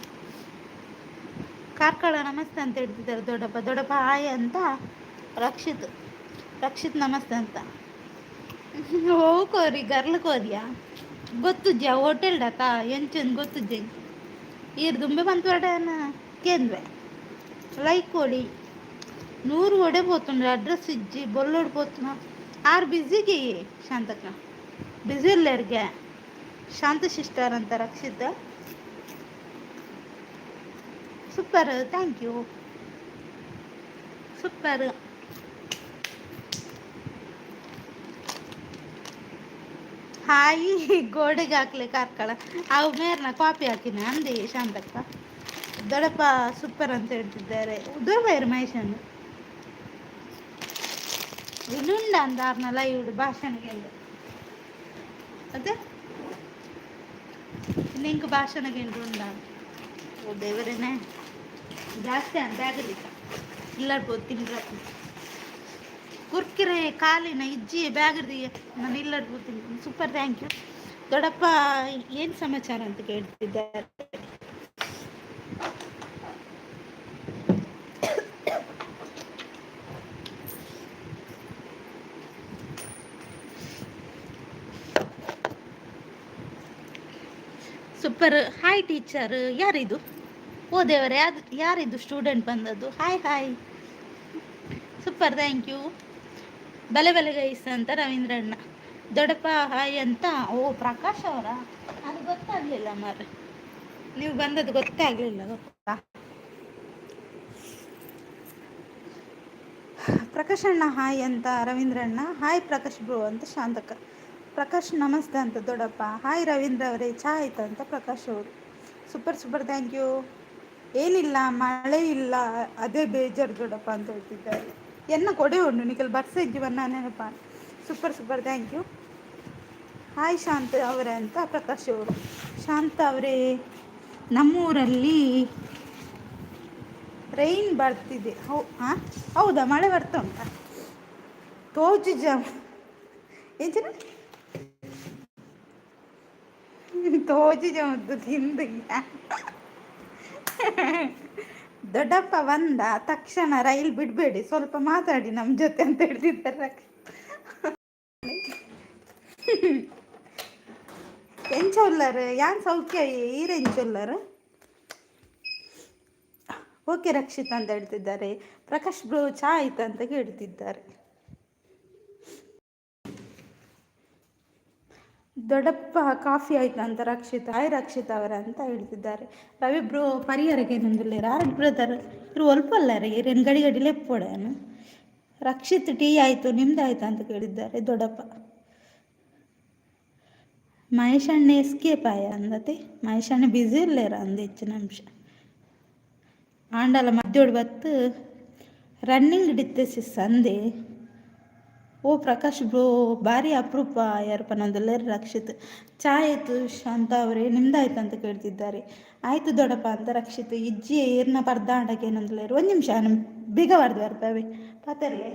ಕಾರ್ಕಳ ನಮಸ್ತೆ ಅಂತ ಹೇಳ್ತಿದ್ದಾರೆ ದೊಡ್ಡಪ್ಪ. ದೊಡ್ಡಪ್ಪ ಹಾಯ್ ಅಂತ ರಕ್ಷಿತ್. ರಕ್ಷಿತ್ ನಮಸ್ತೆ ಅಂತ. ಓ ಕೋರಿ ಗರ್ಲ್ ಕೋರಿಯಾ ಗೊತ್ತುಜ್ಜ ಹೋಟೆಲ್ ಡಾತಾ ಎಂಚನ್ ಗೊತ್ತುಜ್ಜ ಈರ್ ದುಂಬೆ ಬಂತು ಕೇಂದ್ವೆ ಲೈಕ್ ಕೊಡಿ. 100 ಒಡೆ ಪೋತುಂಡು ಅಡ್ರೆಸ್ ಇಜ್ಜಿ ಬೊಲ್ಲೋಡು ಪೋತುನ ಆರ್ ಬ್ಯುಸಿಗೆ ಶಾಂತಕ್ಕ ಬ್ಯುಸಿ ಇಲ್ಲೆರ್ಗೆ ಶಾಂತ ಸಿಸ್ಟರ್ ಅಂತ Rakshit. Super thank you super. Hi ಗೋಡೆಗೆ ಹಾಕ್ಲಿ ಕಾರ್ಕಳ ಅವು ಮೇರ್ನ ಕಾಪಿ ಹಾಕಿನ ಅಂದೆ ಶಾಂತಕ್ಕ. ದೊಡ್ಡಪ್ಪ ಸೂಪರ್ ಅಂತ ಹೇಳ್ತಿದ್ದಾರೆ. ದೂರ ಮಹೇಶನ್ ಇನ್ನುಂಡ ಅಂದಾರ್ನ ಲೈವ್ ಭಾಷಣಗೆ ಅದೇ ನಿಂಗೆ ಭಾಷಣಗೆ ಉಂಡ. ಓ ದೇವರೇನೆ ಜಾಸ್ತಿ ಅಂತ ಆಗಲಿಲ್ಲ ಇಲ್ಲ ತಿಂದ್ರ ಕುರ್ಕಿರೆ ಕಾಲಿನ ಇಜ್ಜಿ ಬ್ಯಾಗರ್ದಿ ನಾನು ಇಲ್ಲಡ್ಬೋದು. Super thank you. ದೊಡ್ಡಪ್ಪ ಏನು ಸಮಾಚಾರ ಅಂತ ಕೇಳ್ತಿದ್ದಾರೆ. ಸೂಪರ್ ಹಾಯ್ ಟೀಚರ್ ಯಾರಿದು? ಓ ದೇವರೇ, ಯಾರು ಯಾರಿದು ಸ್ಟೂಡೆಂಟ್ ಬಂದದ್ದು? Hi hi super thank you. ಬಲೆ ಬಲೆ ಗೈಸ್ ಅಂತ ರವೀಂದ್ರಣ್ಣ. ದೊಡ್ಡಪ್ಪ ಹಾಯ್ ಅಂತ. ಓ ಪ್ರಕಾಶ್ ಅವರಾ? ಅದು ಗೊತ್ತಾಗಲಿಲ್ಲ ಮಾರ್ರೆ, ನೀವು ಬಂದದ್ದು ಗೊತ್ತೇ ಆಗಲಿಲ್ಲ ಗೊತ್ತಾ. ಪ್ರಕಾಶ್ ಅಣ್ಣ ಹಾಯ್ ಅಂತ ರವೀಂದ್ರಣ್ಣ. ಹಾಯ್ ಪ್ರಕಾಶ್ ಬ್ರೋ ಅಂತ ಶಾಂತಕ್ಕ. ಪ್ರಕಾಶ್ ನಮಸ್ತೆ ಅಂತ ದೊಡ್ಡಪ್ಪ. ಹಾಯ್ ರವೀಂದ್ರ ಅವರೇ, ಚಾ ಆಯ್ತು ಅಂತ ಪ್ರಕಾಶ್ ಅವರು. Super super thank you. ಏನಿಲ್ಲ ಮಳೆ ಇಲ್ಲ ಅದೇ ಬೇಜಾರು ದೊಡ್ಡಪ್ಪ ಅಂತ ಹೇಳ್ತಿದ್ದಾರೆ. ಎನ್ನ ಕೊಡೆ ಉಂಡು ನಿಕಲ್ ಬರ್ಸ ಇಜ್ಜಿ ನೆನಪ. Super super thank you. Hi Shanta ಅವರೇ ಅಂತ ಪ್ರಕಾಶ್ ಅವರು. ಶಾಂತ ಅವರೇ, ನಮ್ಮೂರಲ್ಲಿ ರೈನ್ ಬರ್ತಿದೆ. ಹಾಂ ಹೌದಾ, ಮಳೆ ಬರ್ತಾ ಉಂಟಾ? ತೋಜು ಜಾಮ್ ಎಂಚಿನ ತೋಜು ಜಾಮದ್ದು ತಿಂದು. ದೊಡ್ಡಪ್ಪ ಬಂದ ತಕ್ಷಣ ರೈಲ್ ಬಿಡಬೇಡಿ, ಸ್ವಲ್ಪ ಮಾತಾಡಿ ನಮ್ಮ ಜೊತೆ ಅಂತ ಹೇಳ್ತಿದ್ದಾರೆ. ಎಂಚ ಉಲ್ಲರ್ ಯಾನ್ ಸೌಖ್ಯ ಈರ್ ಎಂಚ ಉಲ್ಲರ್? ಓಕೆ ರಕ್ಷಿತ್ ಅಂತ ಹೇಳ್ತಿದ್ದಾರೆ. ಪ್ರಕಾಶ್ ಬ್ರೋ ಚಾ ಆಯ್ತಾ ಅಂತ ಕೇಳ್ತಿದ್ದಾರೆ. ದೊಡ್ಡಪ್ಪ ಕಾಫಿ ಆಯ್ತು ಅಂತ ರಕ್ಷಿತ್. ಹಾಯ್ ರಕ್ಷಿತ್ ಅವರ ಅಂತ ಹೇಳ್ತಿದ್ದಾರೆ. ರವಿ ಬ್ರೋ ಪರಿಹರಕ್ಕೆ ಏನೊಂದಿಲ್ಲ ಆರ್ ಬ್ರದರ್ ಇರು ಒಲ್ಪಲ್ಲಾರ ಇರೇನು ಗಡಿ ಗಡಿ ಲೆಪ್ಪೋಡೇನು. ರಕ್ಷಿತ್ ಟೀ ಆಯಿತು ನಿಮ್ದು ಆಯ್ತಾ ಅಂತ ಕೇಳಿದ್ದಾರೆ ದೊಡ್ಡಪ್ಪ. ಮಹೇಶ್ ಅಣ್ಣ ಎಸ್ಕೇಪ್ ಆಯ ಅಂದತೆ. ಮಹೇಶ್ ಅಣ್ಣ ಬ್ಯುಸಿ ಇಲ್ಲೇರ ಅಂದ ಹೆಚ್ಚಿನ ಅಂಶ ಆಂಡಲ ಮಧ್ಯೋಡು ಬತ್ತು ರನ್ನಿಂಗ್ ಡಿತ್ತೆಸಿಸ್ ಅಂದೆ. ಓ ಪ್ರಕಾಶ್ ಬ್ರೋ ಭಾರಿ ಅಪರೂಪ ಯಾರು ಪನ್ನೊಂದುಲ್ಲೆರ್ ರಕ್ಷಿತ್. ಚಾ ಆಯಿತು ಶಾಂತ ಅವರೇ ನಿಮ್ದಾಯ್ತು ಅಂತ ಕೇಳ್ತಿದ್ದಾರೆ. ಆಯಿತು ದೊಡ್ಡಪ್ಪ ಅಂತ ರಕ್ಷಿತ್. ಇಜ್ಜಿ ಏರ್ನ ಪರ್ದಾಂಡಕ್ಕೆ ಏನೊಂದುಲ್ಲೆರ್ ಒಂದು ನಿಮಿಷ ಬೇಗ ಬಾರ್ದು ಬರ್ಪಾವೆ ಪಾತರ್ಲೆ.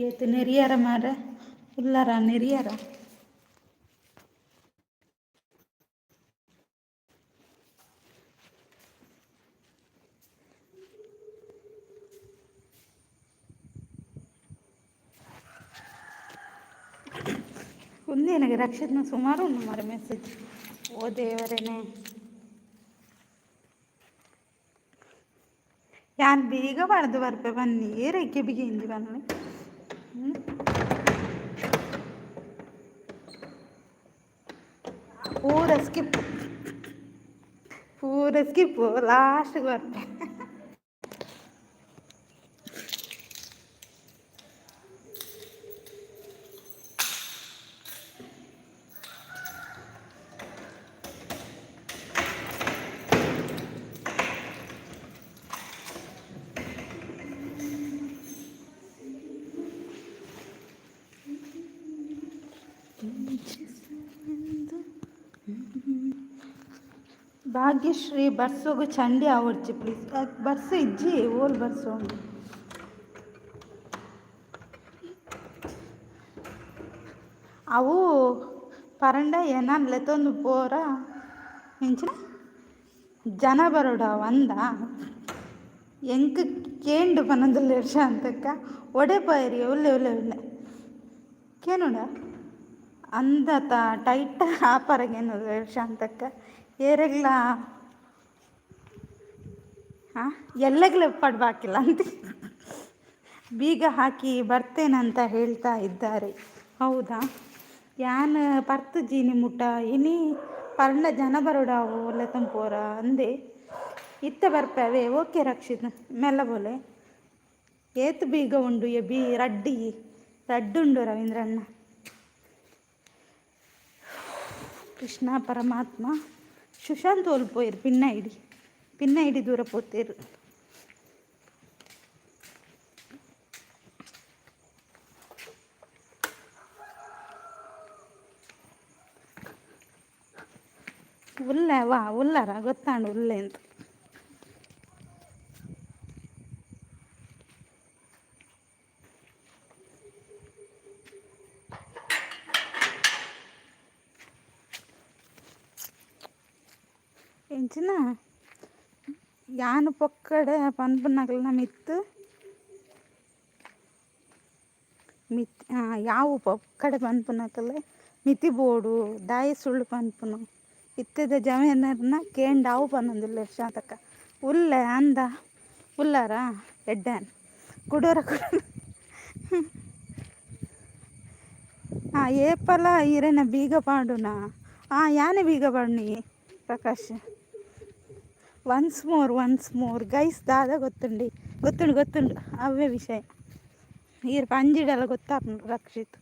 ಏತ್ ನೆರಿಯರ ಮಾರ ಉಲ್ಲರ ನೆರಿಯರ. ಒಂದೇನಾಗ ರಕ್ಷಿತ್ನ ಸುಮಾರು ಉಂಡು ಮಾರ ಮೆಸೇಜ್. ಓ ದೇವರೇನೆ, ಯಾನ್ ಬೀಗ ಪಡ್ದು ಬರ್ಪೆ ಬನ್ನಿ ಏರೆಕ್ಕೆ ಬಿಗಿ ಇಂಜಿ ಬನ್ನಿ. ಪೂರ ಸ್ಕಿಪ್, ಪೂರ ಸ್ಕಿಪ್, ಲಾಸ್ಟ್ಗೆ ಬರ್ಪೆ. ಭಾಗ್ಯಶ್ರೀ ಬರ್ಸೋಗು ಚಂಡಿ ಆವೊಡ್ಚಿ ಪ್ಲೀಸ್. ಬರ್ಸು ಇಜ್ಜಿ ಓಲ್ ಬರ್ಸು ಉಂಡು. ಅವು ಪರಂಡ ಎನನ್ ಲೆತ್ತೊಂದು ಪೋರ ಎಂಚಿನ ಜನ ಬರೋಡ ಅಂದ ಎಂಕ್ ಕೇಂಡು ಪನೊಂದುಲ್ಲೆರ್ ಶಾಂತಕ್ಕ. ಒಡೆ ಪೋಯೆರ್? ಉಲ್ಲೆ ಉಲ್ಲೆ ಉಲ್ಲೆ ಕೇನುಡ ಅಂದತ ಟೈಟ್ ಆಪರಗೇನು ಶಾಂತಕ್ಕ. ಏರೆಗ್ಲ ಹಾಂ ಎಲ್ಲಗ್ಲ ಪಡ್ಬಾಕಿಲ್ಲ ಅಂತ ಬೀಗ ಹಾಕಿ ಬರ್ತೇನಂತ ಹೇಳ್ತಾ ಇದ್ದಾರೆ. ಹೌದಾ? ಯಾನ್ ಪರ್ತ್ ಜೀನಿ ಮುಟ್ಟ ಇನಿ ಪರ್ಂಡ ಜನ ಬರೋಡಾವು ಲೆತ್ತಂಪೋರ ಅಂದೆ ಇತ್ತೆ ಬರ್ಪೆ. ಓಕೆ ರಕ್ಷಿತ್, ಮೆಲ್ಲ ಬೋಲೆ. ಏತ್ ಬೀಗ ಉಂಡು? ಎ ಬಿ ರಡ್ಡಿ ರಡ್ಡುಂಡು ರವೀಂದ್ರಣ್ಣ. ಕೃಷ್ಣ ಪರಮಾತ್ಮ. ಸುಶಾಂತ್ ಓಲ್ ಪಿನ್ನ ಇಡಿ ಪಿನ್ನ ಇಡಿ ದೂರ ಪೋತೇರು. ಉಲ್ಲೆ ವಾ ಉಲ್ಲಾರ ಗೊತ್ತಾಂಡು ಉಲ್ಲೆ ಅಂತ. ಎಂಚಿನ ಯಾನ್ ಪೊಕ್ಕಡೆ ಪನ್ಪುನಕಲ್ನ ಮಿತ್ತ್ ಮಿತ್ ಯಾವು ಪೊಕ್ಕಡೆ ಪನ್ಪುನಕಲೆ ಮಿತಿ ಬೋಡು ದಾಯೆ ಸುಳ್ಳು ಪನ್ಪುನು. ಇತ್ತೆದ ಜವನೆರ್ನ ಕೇಂಡಾವು ಪನೊಂದುಲ್ಲೆರ್ ಶಾಂತಕ್ಕ. ಉಲ್ಲೆ ಅಂದ ಉಲ್ಲಾರ ಎಡ್ಡೆನ್ ಕುಡೋರ ಕುಡ. ಹಾಂ, ಏಪಲ ಈರೆನ ಬೀಗ ಪಾಡುನ? ಹಾಂ, ಯಾನೆ ಬೀಗ ಪಾಡುನಿ Prakash? Once more, once more guys. ದಾದ ಗೊತ್ತುಂಡಿ? ಗೊತ್ತುಂಡು ಗೊತ್ತುಂಡು ಅವೇ ವಿಷಯ. ಈರ್ ಪಂಜಿಡಲ ಗೊತ್ತಾಪುಂಡು ರಕ್ಷಿತ್.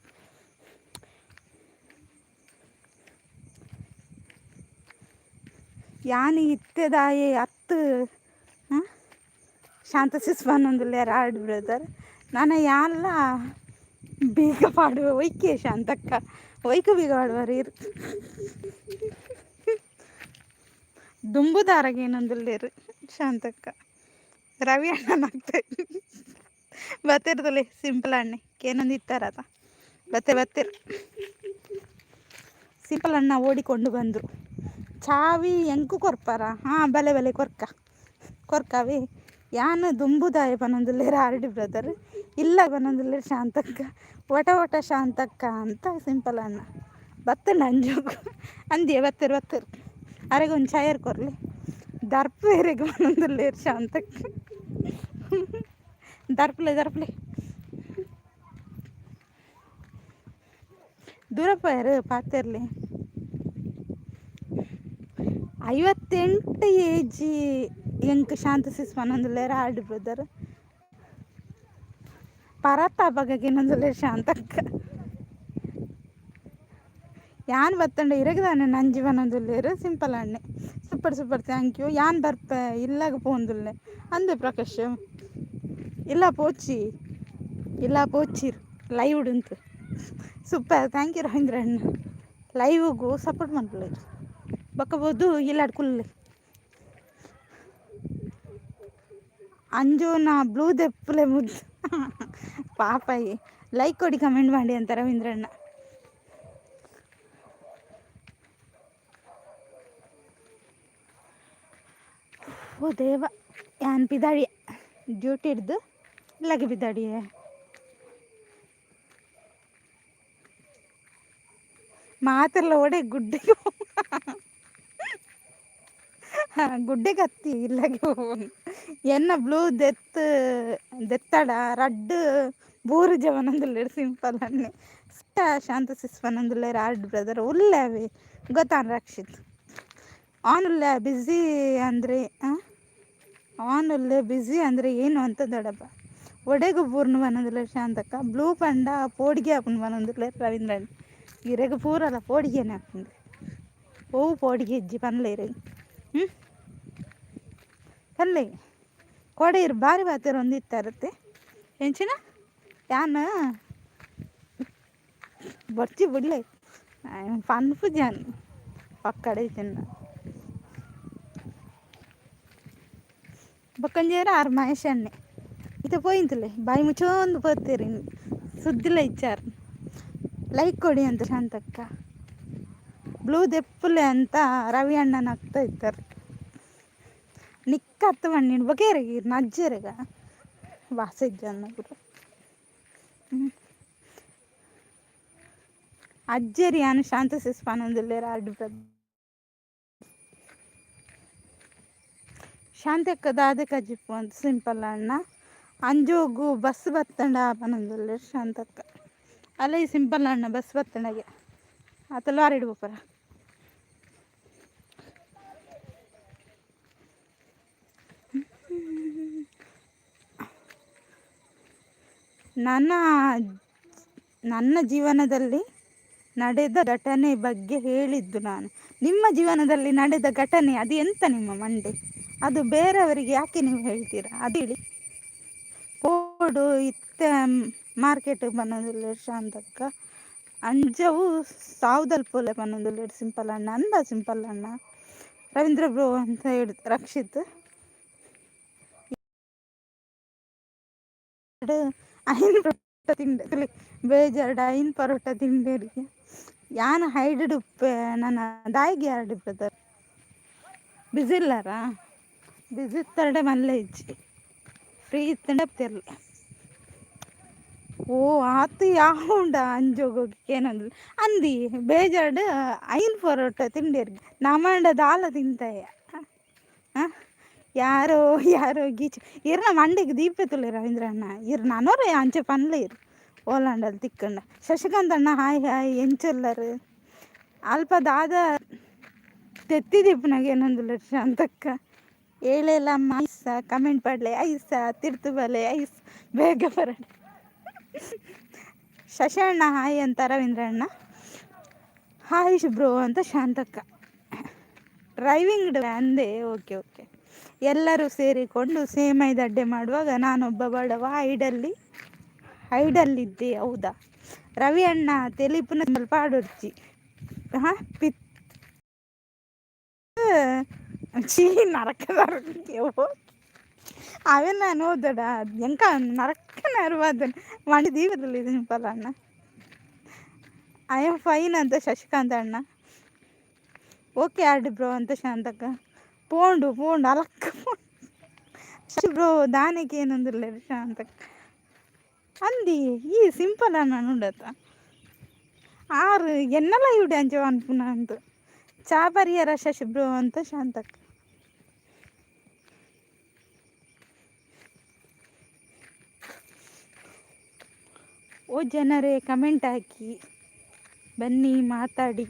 ಯಾನ್ ಇತ್ತೆದಾಯೆ ಅತ್ತು ಶಾಂತ ಸಿಸ್ ಪನೊಂದುಲ್ಲೆರ್ ಆರ್ಡ್ ಬ್ರದರ್. ನನ ಯಾನ್ಲ ಬೀಗ ಪಾಡುವೆ ಒಯ್ಕೆ ಶಾಂತಕ್ಕ, ಒಯ್ಕ್ ಬೀಗ ಪಾಡುವರ್ ಈರ್. ದುಂಬುದಾರಗೇನೊಂದುಲ್ಲೆರ್ ಶಾಂತಕ್ಕ. ರವಿ ಅಣ್ಣನ ಬತ್ತಿರ್ತಲೆ ಸಿಂಪಲ್ ಅಣ್ಣೆ ಕೇನೊಂದು ಇತ್ತಾರತ ಬತ್ತೆ ಬತ್ತಿರ್. ಸಿಂಪಲ್ ಅಣ್ಣ ಓಡಿಕೊಂಡು ಬಂದರು. ಚಾವಿ ಎಂಕು ಕೊರ್ಪಾರ? ಹಾಂ, ಬಲೆ ಬಲೆ ಕೊರ್ಕ ಕೊರ್ಕಾವೆ. ಯಾನ್ ದುಂಬುದಾಯ ಪನೊಂದುಲ್ಲೆರ್ ಆರ್ಡಿ ಬ್ರದರ್. ಇಲ್ಲ ಪನೊಂದುಲ್ಲೆರ್ ಶಾಂತಕ್ಕ. ಒಟ ಒಟ ಶಾಂತಕ್ಕ ಅಂತ ಸಿಂಪಲ್ ಅಣ್ಣ ಬತ್ತಂಡ ಅಂಜೋಗು ಅಂದಿಯೇ ಬತ್ತೆರ್ ಬತ್ತೆರ್. ಅರೆಗ್ ಒಂಜಿ ಚೈರ್ ಕೊರ್ಲೆ. ದರ್ಪೆರೆಗ್ ಪನೊಂದುಲ್ಲೆರ್ ಶಾಂತಕ್ಕ. ದರ್ಪಲೆ ದರ್ಪಲೆ ದೂರ ಪೋಯೆರ್ ಪಾತೆರ್ಲೆ. 58 ಏಜ್ ಎಂಕ್ ಶಾಂತ ಸಿಸ್ ಪನೊಂದುಲ್ಲೆರ್ ಆರ್ಡಿ ಬ್ರದರ್. ಪರತ ಅಪಗ ಶಾಂತಕ್ಕ. ಯಾನ್ ಬತ್ತಂಡ ಇರೆಗ್ ನಂಜಿ ಪನೊಂದುಲ್ಲೆರ್ ಸಿಂಪಲ್ ಅಣ್ಣೆ. Super super thank you. ಯಾನ್ ಬರ್ಪೆ ಇಲ್ಲಗ್ ಪೋಂದುಲ್ಲೆ ಅಂದೆ ಪ್ರಕಾಶ್. ಇಲ್ಲ ಪೋಚಿ ಇಲ್ಲ ಪೋಚಿರ್ ಲೈವ್ ಉಂತು. ಸೂಪರ್ thank you Ravindra ಅಣ್ಣ. ಲೈವ್ಗು ಸಪೋರ್ಟ್ ಮನ್ಪುಲೆ ಬೊಕ್ಕ ಬೋದು ಇಲ್ಲಾಡ್ ಕುಲ್ಲೆ. ಅಂಜೋನ ಬ್ಲೂ ದೆಪ್ಪುಲೆ ಮುದ್ದು ಪಾಪಯಿ. Like ಕೊಡಿ, ಕಮೆಂಟ್ ಮಾಡಿ ಅಂತ ರವೀಂದ್ರಣ್ಣ. ಓ ದೇವ, ಯಾನ್ ಪಿದಾಡಿಯ ಡ್ಯೂಟಿ ಹಿಡ್ದು ಇಲ್ಲಗೆ ಬಿದ್ದಾಡಿಯೇ. ಮಾತೆಲ್ಲ ಒಡೆ ಗುಡ್ಡೆಗೆ ಗುಡ್ಡೆಗೆ ಹತ್ತಿ ಇಲ್ಲಗೆ. ಎನ್ನ ಬ್ಲೂ ದೆತ್ ದೆತ್ತಡ ರಡ್ಡ್ ಬೂರು ಜವನಂದುಲ್ಲೆರ್ ಸಿಂಪಲ್ ಅನ್ನೆ. ಶಾಂತ ಸಿಸ್ ಪನೊಂದುಲ್ಲೆರ್ ಆರ್ಡ್ ಬ್ರದರ್ ಉಲ್ಲೆ ಅವೆ ಗೊತ್ತಾನ್ ರಕ್ಷಿತ್. ಆನ್ ಉಲ್ಲೆ ಬ್ಯುಸಿ ಅಂದರೆ, ಆನ್ ಉಲ್ಲೆ ಬ್ಯುಸಿ ಅಂದರೆ ಏನು ಅಂತ ದೊಡ್ಡಪ್ಪ. ಒಡೆಗು ಬೂರ್ನು ಪನೊಂದುಲ್ಲೆರ್ ಶಾಂತಕ್ಕ. ಬ್ಲೂ ಪಂಡ ಪೋಡಿಗೆ ಆಪುಂಡು ಪನೊಂದುಲ್ಲೆರ್ ರವೀಂದ್ರಣ್ಣ. ಇರೆಗ್ ಪೂರಲ ಪೋಡಿಗೆನೆ ಆಪುಂಡು. ಒವು ಪೋಡಿಗೆ ಇಜ್ಜಿ ಪನ್ಲೆ ಇರೆಗ್. ಹ್ಞೂ, ಪನ್ಲೆ. ಕೋಡೆ ಇರು ಬಾರಿ ಪಾತೆರೊಂದಿತ್ತರತ್ತೆ. ಎಂಚಿನ ಯಾನ್ ಬೊರ್ಚಿ ಬುಡ್ಲೆ, ಪನ್ಪುಜಿ ಪಕ್ಕಡೆ ಇತ್ತಿನ. ಬೊಕ್ಕಂಜೇರ ಆರ್ ಮಹೇಶ್ ಅಣ್ಣೆ ಇತ್ತೆ ಪೋಯಿಂತುಲೆ ಬಾಯಿ ಮುಚ್ಚೊಂದು ಪೋತೇರಿ, ಸುದ್ದಿಲ ಇಚ್ಚಾರ್. ಲೈಕ್ ಕೊಡಿ ಅಂತ ಶಾಂತಕ್ಕ. ಬ್ಲೂ ದೆಪ್ಪುಲೆ ಅಂತ ರವಿ ಅಣ್ಣನ ಆಗ್ತಾ ಇದ್ದಾರೆ. ನಿಕ್ಕ ಅತ್ತ ಮಣ್ಣಿನ ಬೊಕೇರಿಗೆ ನಜ್ಜೆರೆಗ ವಾಸ ಇಜ್ಜನ್ನ. ಅಜ್ಜೆರಿ ಯಾನ್ ಶಾಂತ ಸಿಸ್ ಪನೊಂದುಲ್ಲೆರ್ ಆರ್ಡ್. ಶಾಂತಕ್ಕ ದಾದೆ ಕಜಿಪು ಅಂತ ಸಿಂಪಲ್ ಅಣ್ಣ. ಅಂಜೋಗು ಬಸ್ ಬತ್ತಂಡ ಪನೊಂದುಲ್ಲೆರ್ ಶಾಂತಕ್ಕ. ಅಲ್ಲ, ಈ ಸಿಂಪಲ್ ಅಣ್ಣ ಬಸ್ ಬತ್ತಂಡಗೆ ಆತ ಲಾರಿಡ್ ಪೋಪರ. ನನ್ನ ನನ್ನ ಜೀವನದಲ್ಲಿ ನಡೆದ ಘಟನೆ ಬಗ್ಗೆ ಹೇಳಿದ್ದು ನಾನು. ನಿಮ್ಮ ಜೀವನದಲ್ಲಿ ನಡೆದ ಘಟನೆ ಅದು ಎಂತ ನಿಮ್ಮ ಮಂಡೆ? ಅದು ಬೇರೆಯವರಿಗೆ ಯಾಕೆ ನೀವು ಹೇಳ್ತೀರಾ, ಅದು ಹೇಳಿ. ಪೋಡು ಇತ್ತೆ ಮಾರ್ಕೆಟ್ ಪನೊಂದುಲ್ಲೆರ್ ಶಾಂತಕ್ಕ. ಅಂಜವು ಸಾವುದಲ್ ಪೋಲೆ ಪನೊಂದುಲ್ಲೆರ್ ಸಿಂಪಲ್ ಅಣ್ಣ. ಅಂದ ಸಿಂಪಲ್ ಅಣ್ಣ. ರವೀಂದ್ರ ಬ್ರೋ ಅಂತ ಹೇಳಿ ರಕ್ಷಿತ್. ಐನ್ ಪರೋಟ ತಿಂಡೆ, ಬೇಜಾರ್ಡ್ ಐನ್ ಪರೋಟ ತಿಂಡೇರಿಗೆ. ಯಾನ್ ಹೈಡ್ ಉಪ್ಪೆ ನನ್ನ ದಾಯಿಗೆ ಯಾರ್ಡ್ ಬ್ರದರ್. ಬಿಸಿ ಇಲ್ಲಾರಾ? ಬಿಸಿ ಇತ್ತಂಡ ಮಲ್ಲೆ ಇಜ್ಜಿ, ಫ್ರೀ ಇತ್ತಂಡ ತಿರ್ಲೆ. ಓ ಆತು ಯಾವುಂಡ ಅಂಜೋಗೋಗಿ ಏನಂದ್ಲು ಅಂದಿ. ಬೇಜಾರ್ಡ್ ಐನ್ ಪರೋಟ ತಿಂಡೇರಿಗೆ ನಮಂಡ ದಾಲ ತಿಂತಾಯ. ಯಾರೋ ಯಾರೋ ಗೀಚ್ ಇರ್ನ ಮಂಡೆಗೆ ದೀಪ ತುಲೆ ರವೀಂದ್ರ ಅಣ್ಣ. ಇರ್ ನನೋರೆ ಅಂಚೆ ಪನ್ಲೆ ಇರು ಓಲಾಂಡಲ್ಲಿ ತಿಕ್ಕಂಡ. ಶಶಿಕಾಂತ್ ಅಣ್ಣ ಹಾಯ್ ಹಾಯ್. ಎಂಚುಲ್ಲರು? ಅಲ್ಪ ದಾದ ತೆತ್ತಿದಿಪ್ಪುನಾಗ ಏನೊಂದುಲ್ಲೆರ್ ಶಾಂತಕ್ಕ. ಏಳೆಲ್ಲ ಐಸ ಕಮೆಂಟ್ ಪಡ್ಲೆ ಐಸ, ತಿರ್ತು ಬಲೆ ಐಸ್, ಬೇಗ ಬರಡೆ. ಶಶಿ ಅಣ್ಣ ಹಾಯ್ ಅಂತ ರವೀಂದ್ರ ಅಣ್ಣ. ಹಾಯ್ ಬ್ರೋ ಅಂತ ಶಾಂತಕ್ಕ. ಡ್ರೈವಿಂಗ್ ಅಂದೆ. Okay okay. ಎಲ್ಲರೂ ಸೇರಿಕೊಂಡು ಸೇಮೈ ದಡ್ಡೆ ಮಾಡುವಾಗ ನಾನೊಬ್ಬ ಬಡವ ಹೈಡಲ್ಲಿ ಹೈಡಲ್ಲಿದ್ದೆ. ಹೌದಾ ರವಿ ಅಣ್ಣ? ತೆಲಿಪುನ ಪಾಡೊಡ್ಚಿ. ಹಾಂ, ಪಿತ್ ಚೀ ನರಕ. ಅವೆ ನಾನು ಓದಡ ಎಂಕ ನರಕ ನರವಾದನ್ ಮಂಡಿ ದೀಪದಲ್ಲಿ. ಸಿಂಪಲ್ ಅಣ್ಣ, I am fine ಅಂತ ಶಶಿಕಾಂತ್ ಅಣ್ಣ. ಓಕೆ ಆರ್ಡಿ ಬ್ರೋ ಅಂತ ಶಾಂತಕ್ಕ. ಪೋಂಡು ಪೋಂಡು ಅಲಕ್ಕ ಪೋಂಡು. ಶಶಿ ಬ್ರೋ ದಾನೆಗೆ ಏನೊಂದುಲ್ಲೆರ್ ಶಾಂತಕ್ಕ. ಅಂದಿ ಈ ಸಿಂಪಲ್ ಅಣ್ಣ ಉಂಡತ ಆರು ಎನ್ನಲ ಇವ್ಡೆ ಅಂಚ ಅನ್ಪುನ ಅಂತ. ಚಾ ಪರಿಯರ ಶಶಿ ಬ್ರೋ ಅಂತ ಶಾಂತಕ್ಕ. ಓ ಜನರೇ, ಕಮೆಂಟ್ ಹಾಕಿ, ಬನ್ನಿ ಮಾತಾಡಿ.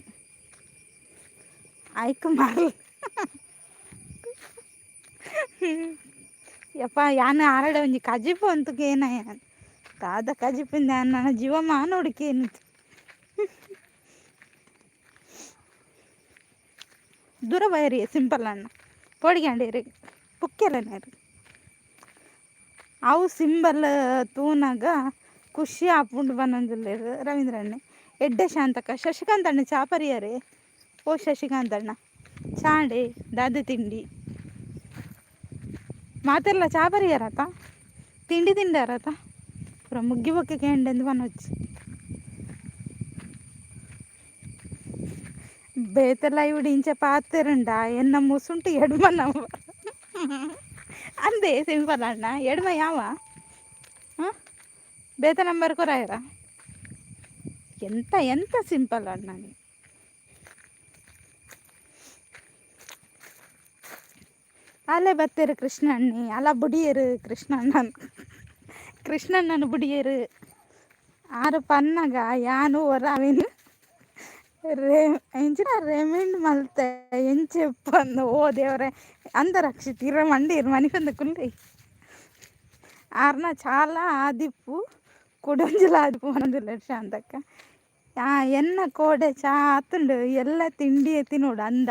ಆಯ್ಕೆ ಮಾರ್ಲ ಯಪ್ಪ. ಯಾನ್ ಆರಡೆ ಒಂಜಿ ಕಜಿಪು ಅಂತ ಏನ ದಾದ ಕಜಿಪಿಂದ ನನ್ನ ಜೀವಮಾನ ಹುಡುಕೇನು. ದೂರ ಬೈರಿ ಸಿಂಪಲ್ ಅಣ್ಣ, ಪೋಡಿಗ್ಯಾಂಡೇರು ಪುಕ್ಕೆಲನೇರು. ಅವು ಸಿಂಬಲ್ ತೂನಾಗ ಖುಷಿ ಆಪುಂಡು ಪನೊಂದುಲ್ಲೆರ್ ರವೀಂದ್ರ ಅಣ್ಣೆ. ಎಡ್ಡೆ ಶಾಂತಕ್ಕ. ಶಶಿಕಾಂತ್ ಅಣ್ಣ ಚಾ ಪರಿಯರೆ? ಓ ಶಶಿಕಾಂತ್ ಅಣ್ಣ, ಚಾಂಡೆ ದಾದೆ ತಿಂಡಿ? ಮಾತೆಲ್ಲ ಚಾ ಪರಿಯರತ? ತಿಂಡಿ ತಿಂಡಾರತ? ಪೂರ ಮುಗ್ಗಿ ಬೊಕ್ಕ ಕೇಂಡೆಂದು ಪನೊಚ್ಚಿ. ಬೇತೆ ಲೈವ್ ಇಂಚ ಪಾತೆರುಂಡ ಎನ್ನ ಮುಸುಂಟು ಎಡ್ಮ ನಂಬರ್ ಅಂದೆ ಸಿಂಪಲ್ ಅಣ್ಣ. ಎಡ್ಮ ಯಾವ? ಹಾಂ, ಬೇತೆ ನಂಬರ್ ಕೊರಾಯರ? ಎಂತ ಎಂತ ಸಿಂಪಲ್ ಅಣ್ಣ ನೀ. ಅಲ್ಲೇ ಬತ್ತೇರು ಕೃಷ್ಣಣ್ಣಿ ಅಲ್ಲ ಬುಡಿಯರು ಕೃಷ್ಣಣ್ಣನ್, ಕೃಷ್ಣಣ್ಣನ ಬುಡಿಯರು. ಆರು ಪನ್ನಗ ಯಾನು ಒರ ಅವಿನ ರೇ ಎಂಚಿನ ರೆಮಿಂಡ್ ಮಲ್ತೆ ಎಂಚೆಪ್ಪಂದು. ಓ ದೇವರೇ ಅಂದ ರಕ್ಷಿತ್ ಇರ ಮಂಡಿ ಇರು ಮನಿಕೊಂದು ಕುಲ್ರಿ. ಆರ್ನ ಚಾಲ ಆದಿಪ್ಪು ಕುಡೊಂಜಿಲ ಆದಿಪ್ಪು ಮನದಿಲ್ಲ ಶಾಂತಕ್ಕ. ಎನ್ನ ಕೋಡೆ ಚಾ ಆತುಂಡು ಎಲ್ಲ ತಿಂಡಿ ತಿನ್ನೋಡು ಅಂದ.